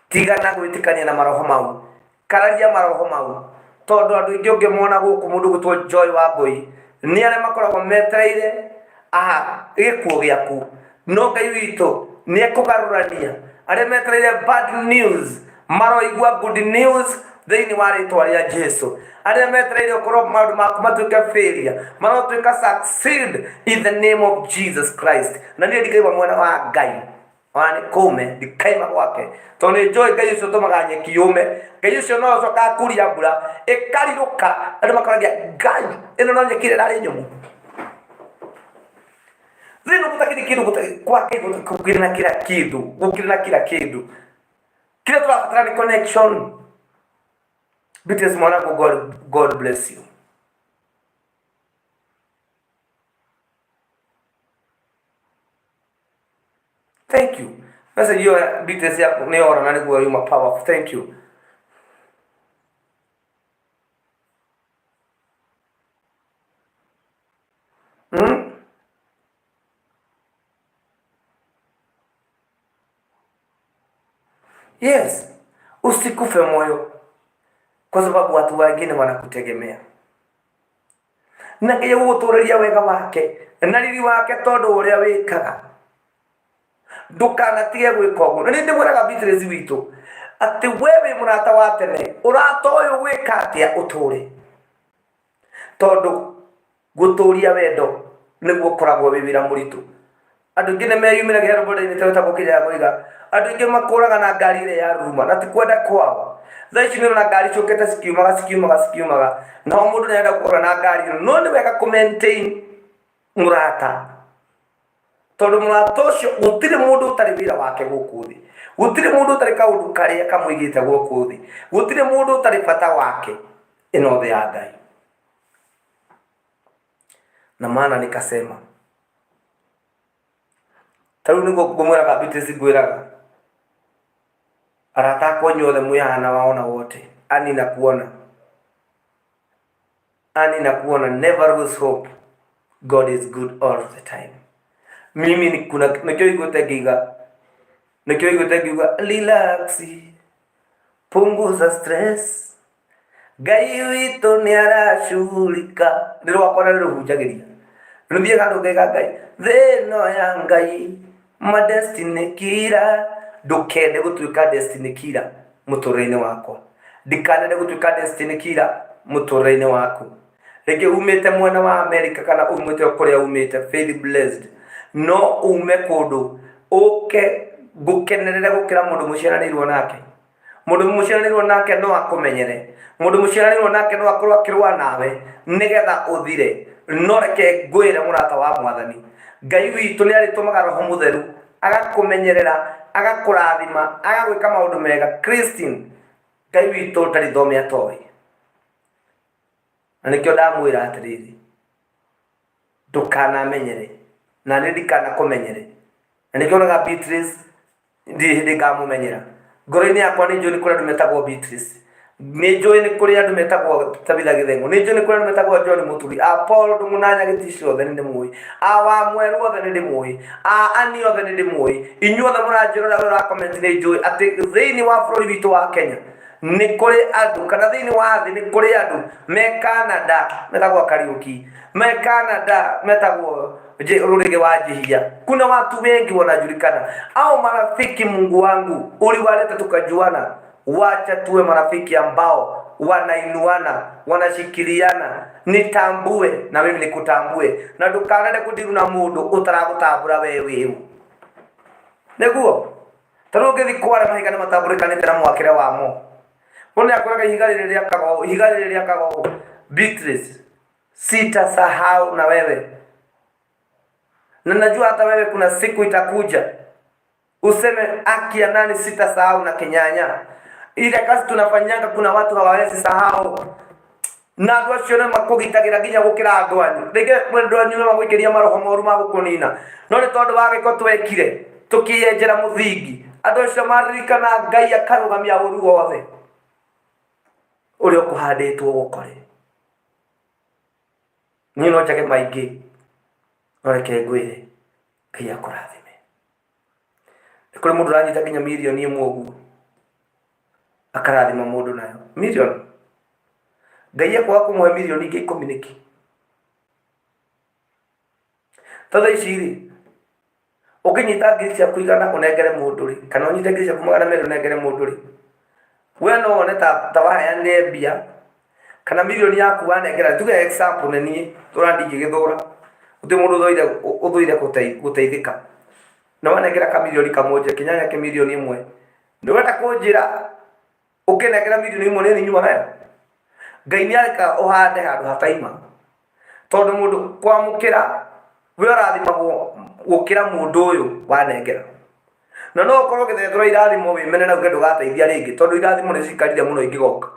tigana gwĩtĩkania na maroho mau, kararia maroho mau, tondũ andũ aingĩ ũngĩmona gũkũ mũndũ ũgwĩtwo Joy Wangũi nĩ arĩa makoragwo metereire aha gĩkuũ gĩaku, no Ngai witũ nĩ ekũgarũrania arĩa metereire bad news maroigua good news thĩinĩ wa rĩtwa rĩa Jesu. Arĩa metereire ũkorwo maũndũ maku matuĩke failure marotuĩka succeed in the name of Jesus Christ. Na niĩ ndikaima mwena wa Ngai ona nĩ kũme ndikaima gwake, tondũ nĩ njũĩ Ngai ũcio ũtũmaga nyeki yũme. Ngai ũcio no ũcokaga akuria mbura ĩkarirũka, andũ makoragia Ngai ĩno no nyeki ĩrĩa ĩrarĩ nyũmũ. Thĩinĩ gũtakĩrĩ kĩndũ kwa Ngai gũkĩrĩ na kila kĩndũ, gũkĩrĩ na kila kĩndũ. Kĩrĩa tũrabatara nĩ connection. Beatrice mwanangu, God, God bless you. Thank you. Message hiyo Beatrice yaku nĩ yora na nĩguo yuma powerful. Thank you. Yes, usikufe moyo kwa sababu watu wengine wanakutegemea na Ngai egũgũtũrĩria wega wake na riri wake tondũ ũrĩa wĩkaga ndũkanatige gwĩka ũguo. Na nĩ ndĩmwĩraga Beatrice witũ atĩ we wĩ mũrata wa tene, ũrata ũyũ gwĩka atĩa ũtũre, tondũ gũtũria wendo nĩguo ũkoragwo wĩ wĩra mũritũ. Andũ aingĩ nĩ meyumĩragia harĩa boda-inĩ ta wĩtagwo Kĩrĩa Ngoiga, andũ aingĩ makũraga na ngari ĩrĩa ya ruruma na ti kwenda kwao. Thaa ici nĩ ũrona ngari ciũkĩte cikiumaga cikiumaga cikiumaga, na o mũndũ nĩ arenda gũkorwo na ngari ĩno, no nĩ wega kũ maintain mũrata, tondũ mũrata ũcio gũtirĩ mũndũ ũtarĩ wĩra wake gũkũ thĩ, gũtirĩ mũndũ ũtarĩ kaũndũ karĩa kamũigĩte gũkũ thĩ, gũtirĩ mũndũ ũtarĩ bata wake ĩno thĩ ya Ngai. Na maana nikasema ta rĩu nĩguo ngũmwĩraga Beatrice ngwĩraga arata akwa inyuothe mwĩ haha na waona wote ani na kuona ani na kuona never lose hope God is good all the time. Mimi ni kuna nĩkĩo iguĩte ngiuga nĩkĩo iguĩte ngiuga relax punguza stress Ngai witũ nĩ aracugurika nĩ rwakwa na rũhunjagĩria rũthiĩ handũ ngaiga Ngai thĩ ĩno ya Ngai ma destiny killer ndũkende gũtuĩka destiny killer mũtũrĩre-inĩ wakwa ndikanende gũtuĩka destiny killer mũtũrĩre-inĩ waku rĩngĩ umĩte mwena wa America kana umĩte o kũrĩa umĩte Faith Blessed no ume kũndũ ũke ngũkenerere gũkĩra mũndũ mũciaranĩirwo nake. Mũndũ mũciaranĩirwo nake no akũmenyere, mũndũ mũciaranĩirwo nake no akorwo akĩrũa nawe nĩgetha ũthire. No reke ngwĩre mũrata wa Mwathani, Ngai witũ nĩ arĩtũmaga Roho Mũtheru agakũmenyerera, agakũrathima, agagwĩka maũndũ mega. Christine, Ngai witũ ndarĩ thome atoĩ. Na nĩkĩo ndamwĩra atĩrĩrĩ, ndũkanamenyere, na niĩ ndikanakũmenyere. Na nĩkĩo onaga Beatrice ndirĩ hĩndĩ ngamũmenyera. Ngoro-inĩ yakwa nĩ njũĩ nĩ kũrĩ andũ metagwo Beatrice, nĩ njũĩ nĩ kũrĩ andũ metagwo Tabitha Gĩtheng'ũ, nĩ njũĩ nĩ kũrĩ andũ metagwo John Mũturi, a Paul Ndũng'ũ na Nyagĩtici othe nĩ ndĩmũĩ, a Wamwerũ othe nĩ ndĩmũĩ, a Ani othe nĩ ndĩmũĩ, inyuothe mũranjĩrora ũrĩa ũra comment nĩ njũĩ atĩ thĩinĩ wa bũrũri witũ wa Kenya nĩ kũrĩ andũ kana thĩinĩ wa thĩ nĩ kũrĩ andũ me Canada metagwo Kariũki, me Canada metagwo Rũrĩgĩ wa Njihia. Kuna watu wengi wanajulikana au marafiki. Mungu wangu uliwaleta tukajuana, wacha tuwe marafiki ambao Wanainuana, wanashikiliana. Nitambue na mimi nikutambue, na ndukanende kũndiru na mũndũ ũtaragũtambũra we wĩũ. Nĩguo ta rĩu ũngĩthiĩ kware mahiga nĩ matambũrĩkanĩte na mwakĩre wamo. Mũndũ nĩ akoraga ihiga rĩrĩ rĩakaga ũũ, ihiga rĩrĩ rĩakaga ũũ. Beatrice, sitasahau na wewe, na najua hata wewe kuna siku itakuja useme haki ya nani sitasahau na kinyanya. Ile kazi tunafanyanga kuna watu hawawezi sahau, na andũ acio nĩ makũgitagĩra nginya gũkĩra andũ anyu. Rĩngĩ andũ anyu nĩ magũikĩria maroho moru ma gũkũnina, no nĩ tondũ wa gĩko twekire tũkĩyenjera mũthingi, andũ acio maririkana Ngai akarũgamia ũru wothe ũrĩa ũkũhandĩtwo gũkore. Niĩ no njage maingĩ, no reke ngwĩre Ngai akũrathime. Nĩ kũrĩ mũndũ ũranyita nginya mirioni 1 ũguo akarathima mũndũ nayo mirioni. Ngai ekwaga kũmũhe mirioni ingĩ 10 nĩkĩ? Ta thaa ici rĩ, ũngĩnyita ngiri ciaku 100 ũnengere mũndũ rĩ, kana ũnyite ngiri ciaku 200 ũnengere mũndũ rĩ, we no wone ta waheanire mbia kana mirioni yaku wanengera. Tuge example nĩ niĩ tũra ndingĩgĩthũra, gũtirĩ mũndũ ũthũire gũteithĩka. Na wanengera kamirioni kamwe nje kĩnyanya kĩ mirioni 1, nĩ ũrenda kũnjĩra ũkĩnengera mirioni 1 nĩ nyuma nayo? Ngai nĩ areka ũhande handũ hataima, tondũ mũndũ kwamũkĩra we ũrathimagwo gũkĩra mũndũ ũyũ wanengera. Na no ũkorwo ũgĩthethũra irathimo wĩmene na uge ndũgateithia rĩngĩ, tondũ irathimo nĩ cikarire mũno ingĩgoka.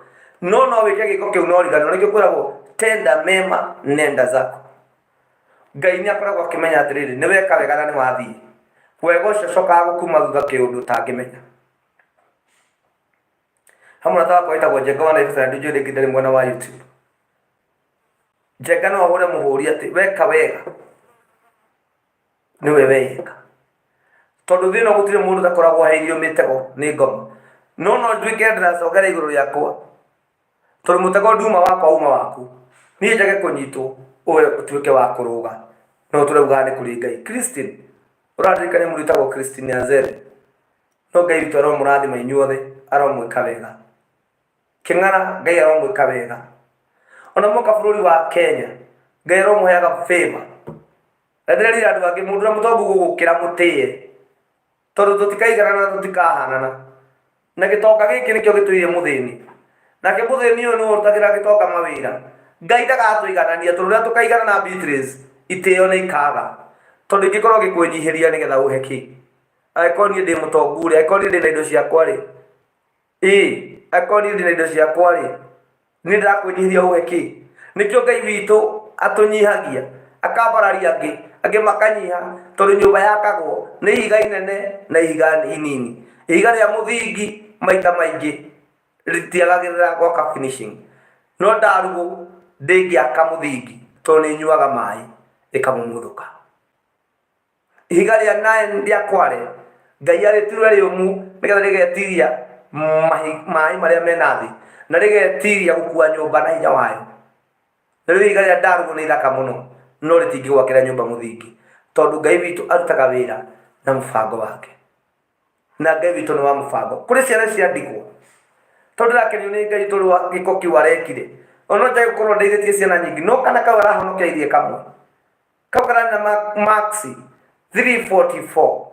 No no wĩke gĩko kĩu no ũriganĩrwo. Nĩkĩo kwĩragwo tenda mema nenda zako. Ngai nĩ akoragwo akĩmenya atĩrĩrĩ, nĩ weka wega na nĩ wathiĩ wega ũcio, ũcokaga gũkuma thutha kĩũndũ ũtangĩmenya. Hamwe na wakwa wĩtagwo Njenga wa Naivasha, na ndinjũĩ rĩngĩ ndarĩ mwena wa YouTube. Njenga no ahũre mũhũri atĩ weka wega nĩwe weyeka, tondũ thĩ ĩno gũtirĩ mũndũ ũtakoragwo aheirio mĩtego nĩ ngoma. No no nduĩke ndĩracongera igũrũ rĩakwa, tondũ mũtego nduma wakwa uma waku, niĩ njage kũnyitwo, ũwe ũtuĩke wa kũrũga. No tũraugaga nĩ kũrĩ Ngai. Christine, ũraririkania mũndũ wĩtagwo Christine Anzere. No Ngai witũ aromũrathima inyuothe, aromwĩka wega. Kĩng'ara, Ngai aromwĩka wega. Ona mwoka bũrũri wa Kenya, Ngai aromũheaga favor. Na ndĩrerire andũ angĩ, mũndũ ũrĩa mũtongu gũgũkĩra mũtĩe, tondũ tũtikaiganana na tũtikahanana. Na gĩtonga gĩkĩ nĩkĩo gĩtũire mũthĩni, nake mũthĩni ũyũ nĩwe ũrutagĩra gĩtonga mawĩra. Ngai ndagatũiganania, tondũ rĩrĩa tũkaigana na Beatrice, itĩo nĩ ikaga, tondũ ingĩkorwo ngĩkwĩnyihĩria nĩgetha ũhe kĩ? Angĩkorwo niĩ ndĩ mũtongu rĩ, angĩkorwo niĩ ndĩ na indo ciakwa rĩ, ĩĩ, angĩkorwo niĩ ndĩ na indo ciakwa rĩ, niĩ ndĩrakwĩnyihĩria ũhe kĩ? Nĩkĩo Ngai witũ atũnyihagia, akambararia angĩ, angĩ makanyiha, tondũ nyũmba yakagwo nĩ ihiga inene na ihiga inini. Ihiga rĩa mũthingi maita maingĩ rĩtiagagĩrĩra gwaka finishing, no ndarugũ ndĩngĩaka mũthingi tondũ nĩ ĩnyuaga maĩ ĩkamumuthũka. Ihiga rĩa nine rĩa kware Ngai arĩture rĩũmũ nĩgetha rĩgetiria maĩ marĩa mena thĩ, na rĩgetiria gũkua nyũmba na hinya wayo. Na rĩu ihiga rĩa ndarugũ nĩ ithaka mũno, no rĩtingĩgwakĩra nyũmba mũthingi, tondũ Ngai witũ arutaga wĩra na mũbango wake, na Ngai witũ nĩ wa mũbango. Kũrĩ ciana cia ndigwa, tondũ ndĩrakenio nĩ Ngai tondũ wa gĩko kĩu arekire. Ona no njage gũkorwo ndeithĩtie ciana nyingĩ, no kana kau arahonokeirie kamwe kau kararĩ na marks 344,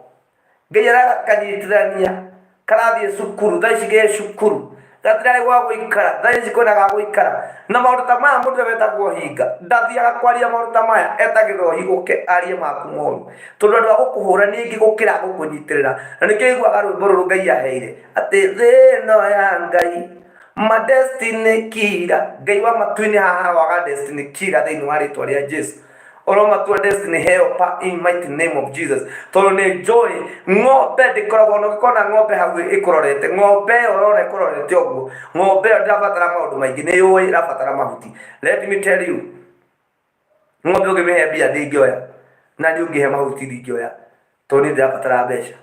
Ngai arakanyitithania, karathiĩ cukuru thaa ici, ge cukuru, gatirarĩ gwa gũikara, thaa ici kwĩna ga gũikara. Na maũndũ ta maya, mũndũ ũrĩa wetagwo hinga ndathiaga kwaria maũndũ ta maya, etagĩrĩra ũhigũke arie maku moru, tondũ andũ a gũkũhũra nĩ aingĩ gũkĩra a gũkũnyitĩrĩra. Na nĩkĩo iguaga rwĩmbo rũrũ Ngai aheire atĩ thĩ ĩno ya Ngai ma destiny killer. Ngai wa matu-inĩ, haha waga destiny killer thĩinĩ wa rĩtwa rĩa Jesu, ũromatua destiny helper in mighty name of Jesus. Tondũ nĩ njũĩ ng'ombe ndĩkoragwo, ona ũngĩkona ng'ombe hau ĩkũrorete, ng'ombe ĩyo ũrona ĩkũrorete ũguo, ng'ombe ĩyo ndĩrabatara maũndũ maingĩ, nĩ yũĩ ĩrabatara mahuti. Let me tell you, ng'ombe ũngĩmĩhe mbia ndĩngĩoya, na niĩ ũngĩhe mahuti ndingĩoya, tondũ niĩ ndĩrabatara mbeca.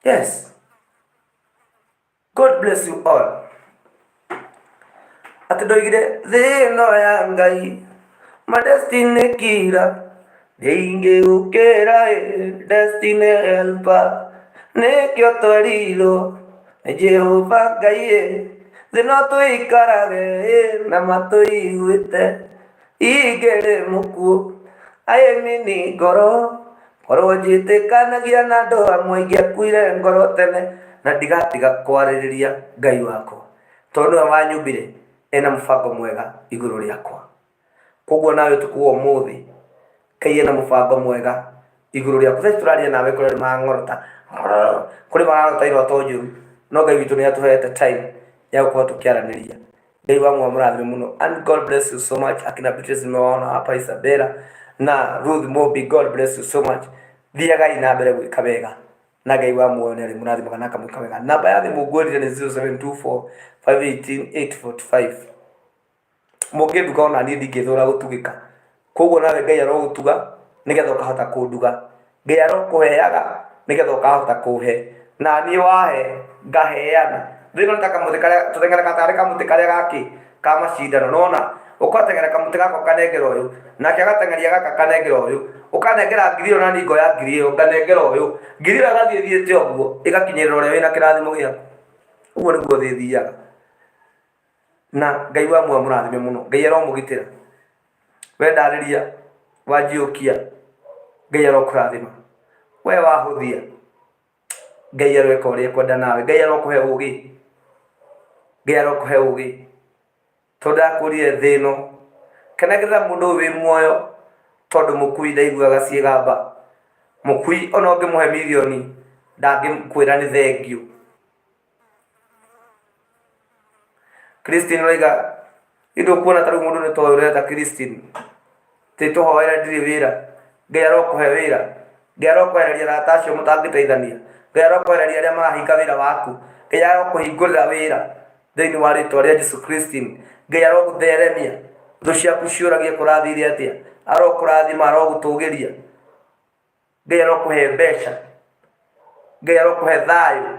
Yes. God bless you all. Atĩ ndoigire thĩ ĩno ya Ngai. My destiny killer ndĩingĩgũkĩra ĩ destiny helper nĩkĩo twerirwo nĩ Jehova Ngai ĩ thĩ no tũikarage ĩ na matũiguĩte ingĩrĩ mũkuũ aĩmini ngoro korwo njĩtĩkanagia na andũ amwe ingĩakuire ngoro tene na ndigatiga kwarĩrĩria Ngai wakwa tondũ nĩwe wanyumbire ena mũbango mwega igũrũ rĩakwa. Koguo nawe ũtukũ wa ũmũthĩ, Ngai ena mũbango mwega igũrũ rĩaku. Thaa ici tũraria nawe kũrĩ andũ marang'orota, kũrĩ mararota iroto njũru, no Ngai witũ nĩ atũhete time ya gũkorwo tũkĩaranĩria. Ngai wa muoyo amũrathime mũno and God bless you so much. Akina Beatrice nimewaona hapa, Isabella na Ruth Mobi, God bless you so much. Thiagai na mbere gwĩka wega na Ngai wa muoyo nĩ arĩmũrathimaga na akamwĩka wega. Namba ya thimũ ngwĩrire nĩ 0724 518 845. Mũngĩnduga ona niĩ ndingĩthũra gũtugĩka. Koguo nawe Ngai arogũtuga nĩgetha ũkahota kũnduga. Ngai arokũheaga nĩgetha ũkahota kũhe. Na niĩ wahe ngaheana. Thĩ ĩno nĩ ta kamũtĩ karĩa tũteng'eraga tarĩ kamũtĩ karĩa gakĩ ka macindano. Nĩ wona? Ũgateng'era kamũtĩ gaka ũkanengera ũyũ, nake agateng'eria gaka akanengera ũyũ. Ũkanengera ngiri ĩyo na niĩ ngoya ngiri ĩyo nganengera ũyũ. Ngiri ĩyo ĩgathiĩ ĩthiĩte ũguo ĩgakinyĩrĩra ũrĩa wĩna kĩrathimo gĩaku. Ũguo nĩguo thĩ ĩthiaga. Na Ngai wa muoyo amũrathime mũno. Ngai aromũgitĩra. We ndarĩria, wanjiũkia, Ngai arokũrathima. We wahũthia, Ngai aroeka ũrĩa ekwenda nawe. Ngai arokũhe ũgĩ. Ngai arokũhe ũgĩ. Tondũ ndakũrire thĩ ĩno. Kenagĩrĩra mũndũ ũyũ wĩ muoyo tondũ mũkui ndaiguaga ciĩgamba. Mũkui ona ũngĩmũhe mirioni ndangĩkwĩra nĩ thengiũ. Christine ũraiga ithe ũkuona ta rĩu mũndũ nĩ toĩ ũreta Christine ti tũhoere ndirĩ wĩra. Ngai arokũhe wĩra. Ngai arokwehereria arata acio mũtangĩteithania. Ngai arokwehereria arĩa marahinga wĩra waku. Ngai arokũhingũrĩra wĩra thĩinĩ wa rĩtwa rĩa Jesu Christine. Ngai arogũtheremia. Thũ ciaku ciũragie kũrathire atĩa. Arokũrathima, arogũtũgĩria. Ngai arokũhe mbeca. Ngai arokũhe thayũ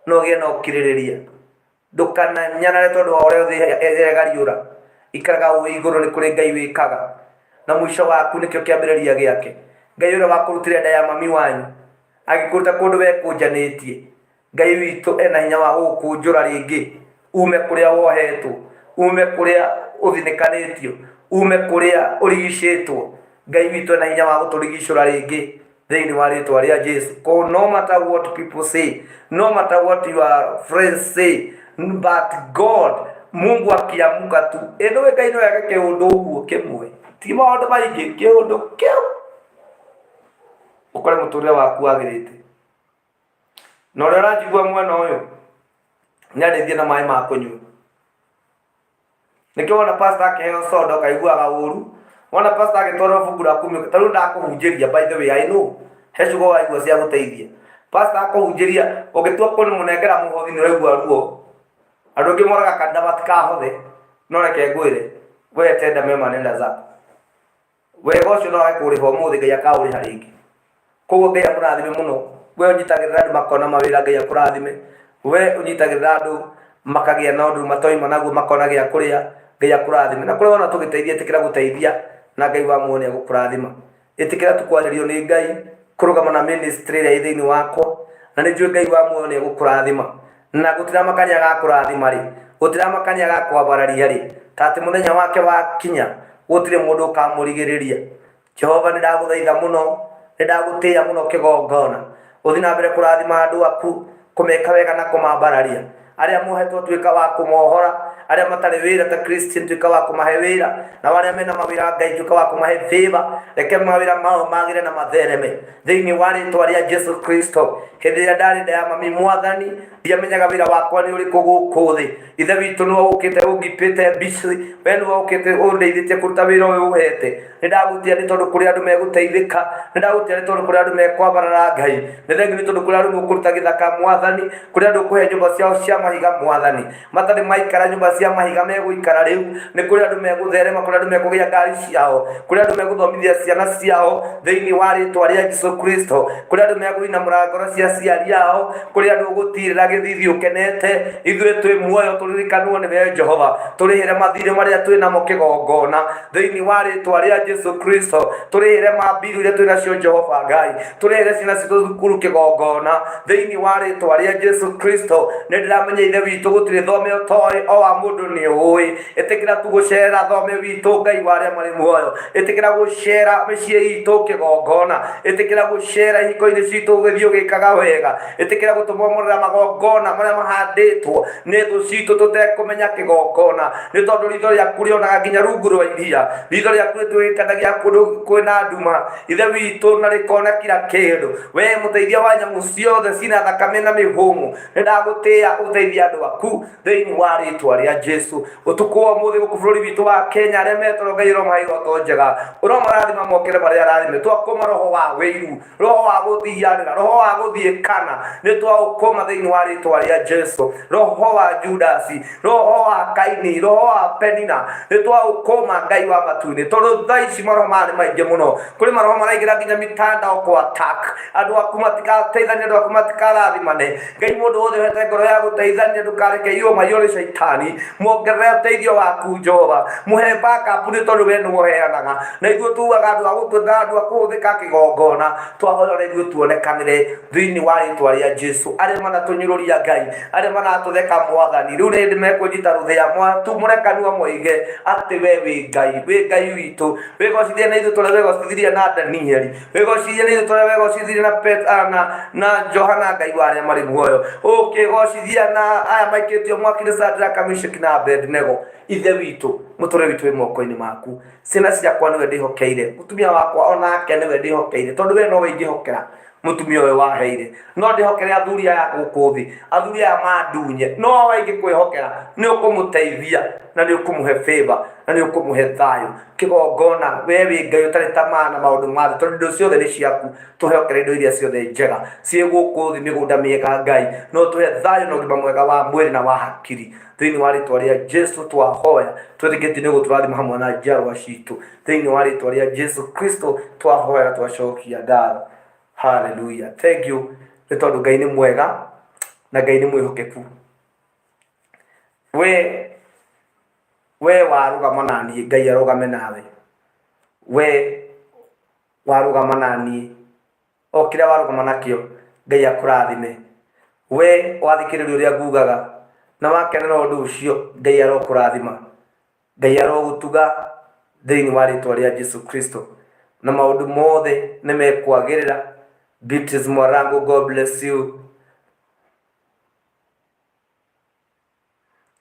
na ũgĩe na ũkirĩrĩria. Ndũkananyanare tondũ wa ũrĩa thĩ ĩregariũra. Ikaraga wĩ igũrũ nĩ kũrĩ Ngai wĩkaga. Na mũico waku nĩkĩo kĩambĩrĩria gĩake. Ngai ũrĩa wakũrutire nda ya mami wanyu, agĩkũruta kũndũ wekũnjanĩtie. Ngai witũ ena hinya wa gũgũkũnjũra rĩngĩ ume kũrĩa wohetwo, ume kũrĩa ũthinĩkanĩtio, ume kũrĩa ũrigicĩtwo. Ngai witũ ena hinya wa gũtũrigicũra rĩngĩ thĩinĩ wa rĩtwa rĩa Jesu. Ko no matter what people say, no matter what your friends say, but God, Mungu akiamuka tu, ĩ nĩũĩ Ngai no eke kĩũndũ ũguo kĩmwe, ti maũndũ maingĩ, kĩũndũ kĩu ũkore mũtũrĩre waku wagĩrĩte. Na ũrĩa ũranjigua mwena ũyũ nĩ andeithie na maĩ ma kũnyua. Nĩkĩo wona pastor akĩheo soda ũkaiguaga ũru, wona pastor agĩtwarĩrwo fungu la kumi, ta rĩu ndakũhunjĩria by the way I know he ciugo waigua cia gũteithia. Pastor akũhunjĩria ũngĩtua kũmũnengera mũhothi nĩ ũraigua ruo. Andũ aingĩ moraga kanitha matikahothe, no reke ngwĩre we tenda mema nenda zako. Wega ũcio no wage kũũrĩha ũmũthĩ, Ngai akaũrĩha rĩngĩ. Koguo Ngai amũrathime mũno. We ũnyitagĩrĩra andũ makona mawĩra, Ngai akũrathime. We ũnyitagĩrĩra andũ makagĩa na ũndũ matoima naguo makona gĩa kũrĩa, Ngai akũrathime. Na kũrĩa wona tũgĩteithia, ĩtĩkĩra gũteithia na Ngai wa muoyo nĩ egũkũrathima. Ĩtĩkĩra tu kwarĩrio nĩ Ngai, kũrũgama na ministry ĩrĩa ĩ thĩinĩ wakwa, na nĩ njũĩ Ngai wa muoyo nĩ egũkũrathima. Na gũtiramakania agakũrathima rĩ, gũtiramakania agakwambararia rĩ, ta atĩ mũthenya wake wakinya, gũtirĩ mũndũ ũkamũrigĩrĩria. Jehova nĩ ndagũthaitha mũno, nĩ ndagũtĩĩa mũno kĩgongona. Ũthiĩ na mbere kũrathima andũ aku, kũmeka wega na kũmambararia. Arĩa mohetwo tuĩka wa kũmohora, arĩa matarĩ wĩra ta Christian tuĩka wa kũmahe wĩra, nao arĩa mena mawĩra Ngai tuĩka wa kũmahe favor, reke mawĩra mao magĩre na mathereme. Thĩinĩ wa rĩtwa rĩa Jesu Kristo, hĩndĩ ĩrĩa ndarĩ nda ya mami Mwathani, ndiamenyaga wĩra wakwa nĩ ũrĩkũ gũkũ thĩ. Ithe witũ nĩwe ũkĩte ũngipĩte busy, we nĩwe ũkĩte ũndeithĩtie kũruta wĩra ũyũ ũhete. Nĩ ndagũtĩa nĩ tondũ kũrĩ andũ megũteithĩka, nĩ ndagũtĩa nĩ tondũ kũrĩ andũ mekwambarara Ngai, nĩ thengiũ nĩ tondũ kũrĩ andũ ũkũruta gĩthaka Mwathani, kũrĩ andũ ũkũhe nyũmba ciao cia mahiga Mwathani. Matarĩ maikara nyũmba cia mahiga megũikara rĩu. Nĩ kũrĩ andũ megũtherema, kũrĩ andũ mekũgĩa ngari ciao, kũrĩ andũ megũthomithia ciana ciao thĩinĩ wa rĩtwa rĩa Jesu Kristo, kũrĩ andũ megũinamũra ngoro cia aciari ao, kũrĩ andũ ũgũtirĩra Gĩthithi ũkenete. Ithuĩ twĩ muoyo tũririkanwo nĩ we Jehova. Tũrĩhĩre mathirĩ marĩa twĩ namo kĩgongona thĩinĩ wa rĩtwa rĩa Jesu Kristo. Tũrĩhĩre mambiru iria twĩ nacio Jehova Ngai. Tũrĩhĩre ciana citũ thukuru kĩgongona thĩinĩ wa rĩtwa rĩa Jesu Kristo. Nĩ ndĩramenya Ithe witũ gũtirĩ thome ũtoĩ, o wa mũndũ nĩ ũĩ. Ĩtĩkĩra tu gũcera thome witũ Ngai wa arĩa marĩ muoyo. Ĩtĩkĩra gũcera mĩciĩ itũ kĩgongona. Ĩtĩkĩra gũcera ihiko-inĩ citũ ũgĩthiĩ ũgĩkaga wega. Ĩtĩkĩra gũtũmomorera magongona marĩa mahandĩtwo nĩ thũ citũ tũtekũmenya kĩgongona, nĩ tondũ ritho rĩaku rĩonaga nginya rungu rwa iria. Ritho rĩaku rĩtuĩkanagia kũndũ kwĩna nduma, Ithe witũ, na rĩkona kila kĩndũ. We mũteithia wa nyamũ ciothe cina thakame na mĩhũmũ, nĩ ndagũtĩĩa ũteithie andũ aku thĩinĩ wa rĩtwa rĩa Jesu. Ũtukũ wa ũmũthĩ gũkũ bũrũri witũ wa Kenya, arĩa metoro Ngai ũromahe iroto njega, ũromarathima mokĩre marĩa arathime. Twakũma roho wa wĩiru, roho wa gũthianĩra, roho wa gũthiĩkana, nĩ twaũkũma thĩinĩ wa rĩtwa rĩa Jesu. Roho wa Judasi, roho wa Kaini, roho wa Penina, nĩ twaũkũma Ngai wa matu-inĩ, tondũ thaa ici maroho maya nĩ maingĩ mũno. Kũrĩ maroho maraingĩra nginya mitandao kũ attack andũ aku, matikateithania, andũ aku matikarathimane. Ngai, mũndũ wothe ũhete ngoro ya gũteithania, ndũkareke irũma iyũre caitani. Muongerere ũteithio waku Jehova, mũhe backup, nĩ tondũ we nĩwe ũheanaga, na ithuĩ tugaga andũ a gũtwenda, andũ a kũhũthĩka kĩgongona. Twahoya ona ithuĩ tuonekanĩre thĩinĩ wa rĩtwa rĩa Jesu. Arĩa manatũnyũrũria Ngai, arĩa manatũtheka Mwathani, rĩu nĩ hĩndĩ mekũnyita rũthĩa, matumũre kanua moige atĩ we wĩ Ngai, wĩ Ngai witũ. Wĩgocithie na ithuĩ tũrĩa wegocithirie na Danieli, wĩgocithie na ithuĩ tũrĩa wegocithirie na Pet, ah, na Johana, Ngai wa arĩa marĩ muoyo. Ũkĩgocithia na aya maikĩtio mwaki nĩ Sadraka, Meshaki na Abednego. Ithe witũ, mũtũrĩre witũ wĩ moko-inĩ maku. Ciana ciakwa nĩwe ndĩhokeire, mũtumia wakwa onake nĩwe ndĩhokeire, tondũ we nowe ingĩhokera mũtumia ũyũ waheire. No ndĩhokere athuri aya gũkũ thĩ, athuri aya mandunye, no we ingĩkwĩhokera nĩ ũkũmũteithia na nĩ ũkũmũhe favor na nĩ ũkũmũhe thayũ kĩgongona. We wĩ Ngai ũtarĩ tamaa na maũndũ ma thĩ, tondũ indo ciothe nĩ ciaku. Tũhokere indo iria ciothe njega ciĩ gũkũ thĩ, mĩgũnda mĩega Ngai, no tũhe thayũ na ũgima mwega wa mwĩrĩ na wa hakiri. Thĩinĩ wa rĩtwa rĩa Jesu twahoya twĩtĩkĩtie nĩ gũtũrathima hamwe na njiarwa citũ. Thĩinĩ wa rĩtwa rĩa Jesu Kristo twahoya na twacokia ngatho. Hallelujah. Thank you, nĩ tondũ Ngai nĩ mwega na Ngai nĩ mwĩhokeku. We warũgama na niĩ, Ngai arũgame nawe. We warũgama na niĩ, o kĩrĩa warũgama nakĩo, Ngai akũrathime. We wathikĩrĩria ũrĩa ngugaga na wakenera ũndũ ũcio, Ngai arokũrathima, Ngai arogũtuga thĩinĩ wa rĩtwa rĩa Jesu Kristo, na maũndũ mothe nĩ mekwagĩrĩra. Beatrice Mwarango, God bless you.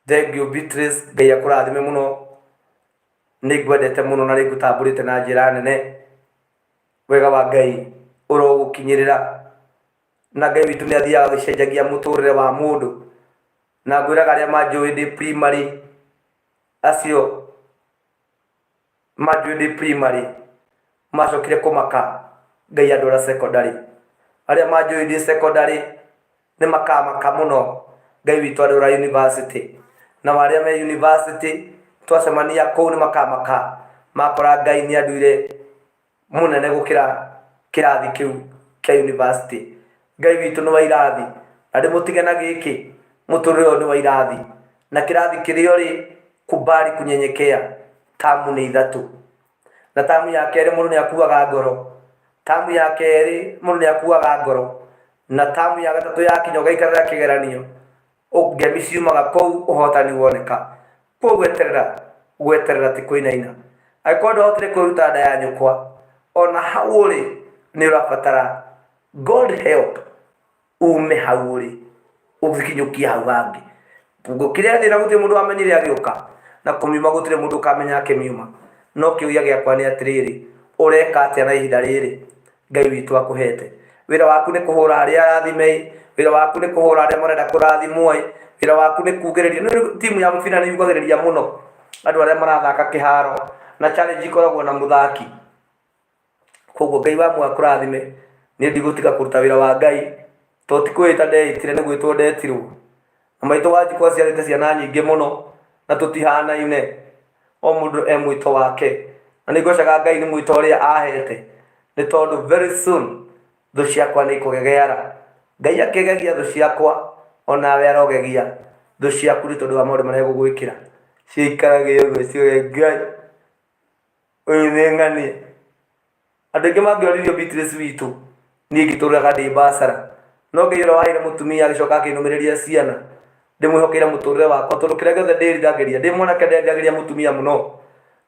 Thank you Beatrice, Ngai akũrathime mũno. Nĩ ngwendete mũno na nĩ ngũtambũrĩte na njĩra nene. Wega wa Ngai ũrogũkinyĩrĩra, na Ngai witũ nĩ athiaga agĩcenjagia mũtũrĩre wa mũndũ. Na ngwĩraga arĩa manjũĩ ndĩ primary, acio manjũĩ ndĩ primary macokire kũmaka Ngai andwara secondary. Arĩa manjũĩ ndĩ secondary nĩ makamaka mũno Ngai witũ andwara university. Nao arĩa me university twacemania kũu nĩ makamaka makora Ngai nĩ anduire mũnene gũkĩra kĩrathi kĩu kĩa university. Ngai witũ nĩ wa irathi, na ndĩmũtige na gĩkĩ, mũtũrĩre ũyũ nĩ wa irathi, na kĩrathi kĩrĩa ũrĩ, kubali kunyenyekea, tamu nĩ ithatũ. Na tamu ya kerĩ mũndũ nĩ akuaga ngoro, tamu ya kerĩ mũndũ nĩ akuaga ngoro, na tamu ya gatatũ yakinya ũgaikarĩra kĩgeranio, ngemi ciumaga kũu, ũhotani woneka. Kwoguo gweterera, gweterera ti kũinaina. Angĩkorwo ndwahotire kwĩruta nda ya nyũkwa, ona hau ũrĩ nĩ ũrabatara God help ume hau ũrĩ ũkinyũkie hau hangĩ. Ngũkĩrĩa thĩna gũtirĩ mũndũ wamenyire agĩũka, na kũmiuma gũtirĩ mũndũ ũkamenya akĩmiuma. No kĩũria gĩakwa nĩ atĩrĩrĩ, ũreka atĩa na ihinda rĩrĩ Ngai witũ akũhete? Wĩra waku nĩ kũhũra arĩa arathime ĩ, wĩra waku nĩ kũhũra arĩa marenda kũrathimwo ĩ, wĩra waku nĩ kugĩrĩria. Nĩ timu ya mũbira nĩ yugagĩrĩria mũno andũ arĩa marathaka kĩharo, na challenge ikoragwo na mũthaki. Koguo Ngai wa muoyo akũrathime, niĩ ndigũtiga kũruta wĩra wa Ngai, tondũ ti kwĩĩta ndeĩtire nĩ gwĩtwo ndetirwo. Na maitũ Wanjikũ aciarĩte ciana nyingĩ mũno na tũtihanaine, o mũndũ e mwĩto wake. Na nĩ ngocaga Ngai nĩ mwĩto ũrĩa ahete, nĩ tondũ very soon thũ ciakwa nĩ ikũgegeara. Ngai akĩgegia thũ ciakwa, Onawe arogegia thũ ciaku nĩ tondũ wa maũndũ marĩa egũgwĩkĩra. Ciikarage ũguo ciuge Ngai ũyũ nĩ ng'ania. Andũ aingĩ mangĩoririo Beatrice witũ, niĩ ingĩtũraga ndĩ mbacara. No Ngai ũrĩa waheire mũtumia agĩcoka akĩnũmĩrĩria ciana, ndĩmwĩhokeire mũtũrĩre wakwa tondũ kĩrĩa gĩothe ndĩriragĩria, ndĩ mwanake nderiragĩria mũtumia mũno.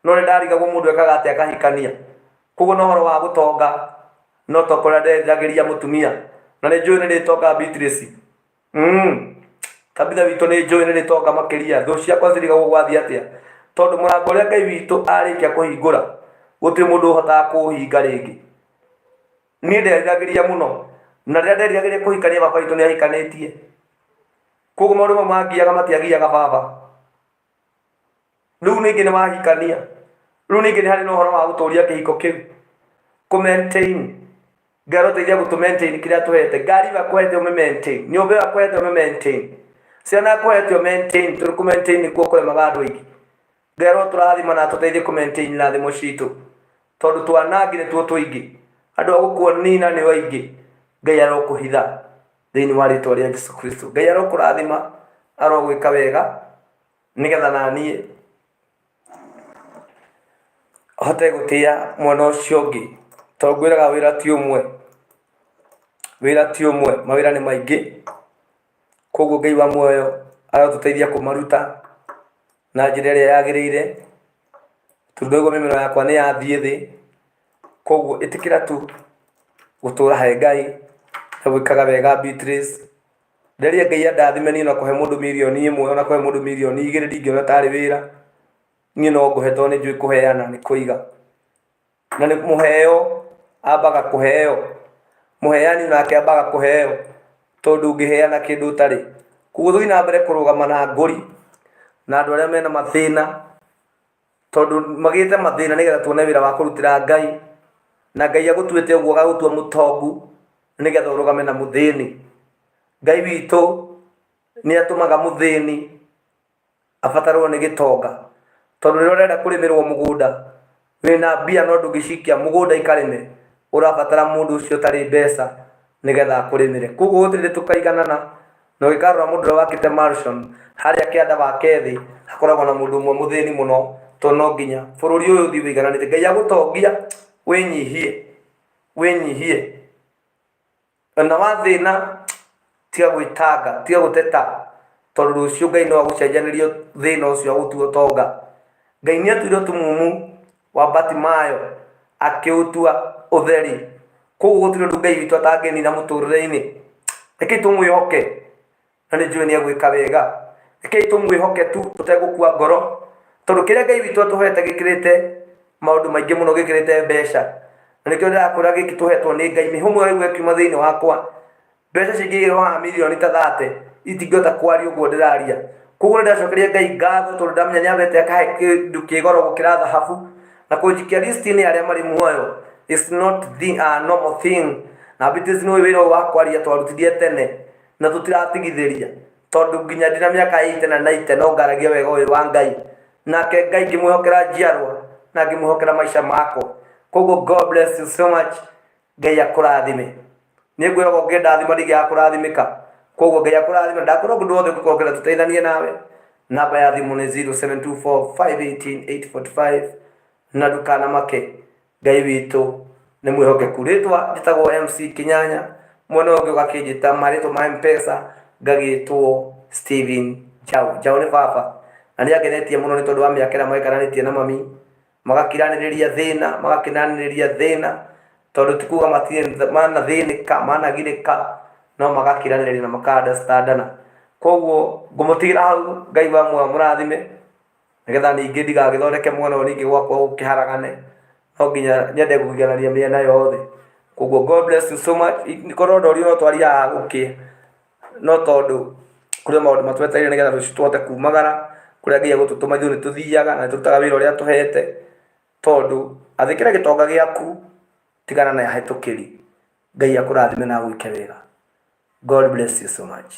No nĩ ndarigagwo mũndũ ekaga atĩa akahikania. Koguo na ũhoro wa gũtonga, no to kũrĩa nderiragĩria mũtumia. Na nĩ njũĩ nĩ ndĩtonga Beatrice. Tabitha witũ nĩ njũĩ nĩ rĩtonga makĩria thũ ciakwa zirigagwo gwathiĩ atĩa tondũ mũrango ũrĩa Ngai witũ arĩkia kũhingũra gũtirĩ mũndũ ũhotaga kũũhinga rĩngĩ. Niĩ nderiragĩria mũno na rĩrĩa nderiragĩria kũhikania baba witũ nĩ ahikanĩtie, koguo maũndũ mau mangiaga matiagiaga baba. Rĩu ningĩ nĩ wahikania, rĩu ningĩ nĩ harĩ na ũhoro wa gũtũria kĩhiko kĩu, kũ maintain. Ngai arotũteithia gũtũ maintain kĩrĩa atũhete. Ngari ĩyo akũhete ũmĩ maintain, nyũmba ĩyo akũhete ũmĩ maintain, ciana akũhete ũ maintain, tondũ kũ maintain nĩkuo kũremaga andũ aingĩ. Ngai arotũrathima na atũteithie kũ maintain irathimo citũ, tondũ twanangi nĩtuo tũingĩ, andũ a gũkũnina nĩo aingĩ. Ngai arokũhitha thĩinĩ wa rĩtwa rĩa Jesu Kristo. Ngai arokũrathima, arogwĩka wega, nĩgetha naniĩ hote gũtĩa mwana ũcio ũngĩ. Tondũ ngwĩraga wĩra ti ũmwe, wĩra ti ũmwe, mawĩra nĩ maingĩ, koguo Ngai wa muoyo arotũteithia kũmaruta na njĩra ĩrĩa yagĩrĩire, tondũ ndaigua mĩmero yakwa nĩ yathiĩ thĩ, koguo ĩtĩkĩra tu gũtũra he Ngai na gwĩkaga wega Beatrice. Nderie Ngai andathime niĩ ona kũhe mũndũ mirioni ĩmwe ona kũhe mũndũ mirioni igĩrĩ ndingĩona tarĩ wĩra. Niĩ no ngũhe tondũ nĩ njũĩ kũheana nĩ kũiga. Na nĩ mũheo ambaga kũheo, mũheani nake ambaga kũheo tondũ ndũngĩheana kĩndũ ũtarĩ. Koguo tũthiĩ na mbere kũrũgama na ngũri na andũ arĩa mena mathĩna tondũ magĩte mathĩna nĩgetha tuone wĩra wa kũrutĩra Ngai. Na Ngai agũtuĩte ũguo agagũtua mũtongu nĩgetha ũrũgame na mũthĩni. Ngai witũ nĩ atũmaga mũthĩni abatarwo nĩ gĩtonga. Tondũ rĩrĩa ũrenda kũrĩmĩrwo mũgũnda, wĩna mbia no ndũngĩcikia mũgũnda ikarĩme, ũrabatara mũndũ ũcio ũtarĩ mbeca nĩgetha akũrĩmĩre. Koguo gũtirĩ hĩndĩ tũkaiganana, na ũngĩkarora mũndũ ũrĩa wakĩte mansion harĩa kĩanda wake thĩ, hakoragwo na mũndũ ũmwe mũthĩni mũno, tondũ no nginya bũrũri ũyũ ũthiĩ ũigananĩte. Ngai agũtongia wĩnyihie, wĩnyihie. Ona wathĩna tiga gwĩtanga, tiga gũteta, tondũ rũciũ Ngai no agũcenjanĩrie thĩna ũcio agũtue ũtonga. Ngai nĩ atuire ũtumumu wa Batimayo akĩũtua ũtheri. Koguo gũtirĩ ũndũ Ngai witũ atangĩnina mũtũrĩre-inĩ. Rekei tũmwĩhoke na nĩ njũĩ nĩ egwĩka wega. Rekei tũmwĩhoke tu tũtegũkua ngoro, tondũ kĩrĩa Ngai witũ atũhete gĩkĩrĩte maũndũ maingĩ mũno, gĩkĩrĩte mbeca. Na nĩkĩo ndĩrakwĩra gĩkĩ tũhetwo nĩ Ngai, mĩhũmũ ĩraigua ĩkiuma thĩinĩ wakwa, mbeca cingĩigĩrwo haha mirioni ta thate, itingĩhota kwaria ũguo ndĩraria. Koguo nĩ ndacokeria Ngai ngatho tondũ ndamenya nĩ ambete akahe kĩndũ kĩ goro gũkĩra thahabu, na kũnjikia list-inĩ ya arĩa marĩ muoyo is not the, a normal thing. Na Beatrice nĩ ũĩ wĩra ũyũ wa kwaria twarutithie tene, na tũtiratigithĩria tondũ nginya ndĩna mĩaka 80 na 90 no ngaragia wega ũyũ wa Ngai nake Ngai ngĩmwĩhokera njiarwa na ngĩmwĩhokera maica makwa. Koguo God bless you so much. Ngai akũrathime. Niĩ ngwĩraga ũngĩndathima ndingĩaga kũrathimĩka. Koguo Ngai akũrathime. Ndakwĩra ũndũ wothe ũngĩkorwo ũkĩenda tũteithanie nawe, namba ya thimũ nĩ 0724 518 845 na ndũkanamake. Ngai witũ nĩ mwĩhokeku. Rĩtwa njĩtagwo MC Kĩnyanya, mwena ũyũ ũngĩ ũgakĩnjĩta marĩtwa ma Mpesa ngagĩtwo Steven Njau. Njau nĩ baba na nĩ angenetie mũno nĩ tondũ wa mĩaka ĩrĩa maikaranĩtie na mami, magakiranĩrĩria thĩna, magakiranĩrĩria thĩna, tondũ ti kuga matirĩ manathĩnĩka, managirĩka, no magakiranĩrĩria na maka understand ana. Koguo ngũmũtigĩra hau, Ngai wa muoyo amũrathime. Nĩgetha ningĩ ndigagĩthondeke mwena ũyũ ningĩ gwakwa gũkĩharagane, no nginya nyende kũiganania mĩena yothe. Koguo God bless you so much. Korwo ndorio no twarie haha gũkĩe, no tondũ kũrĩ maũndũ matwetereire nĩgetha rũciũ tũhote kumagara, kũrĩa Ngai egũtũtũma ithuĩ nĩ tũthiaga na nĩ tũrutaga wĩra ũrĩa atũhete, tondũ athĩkĩra gĩtonga gĩaku, tigana na ahĩtũkĩri. Ngai akũrathime na agwĩke wega. God bless you so much.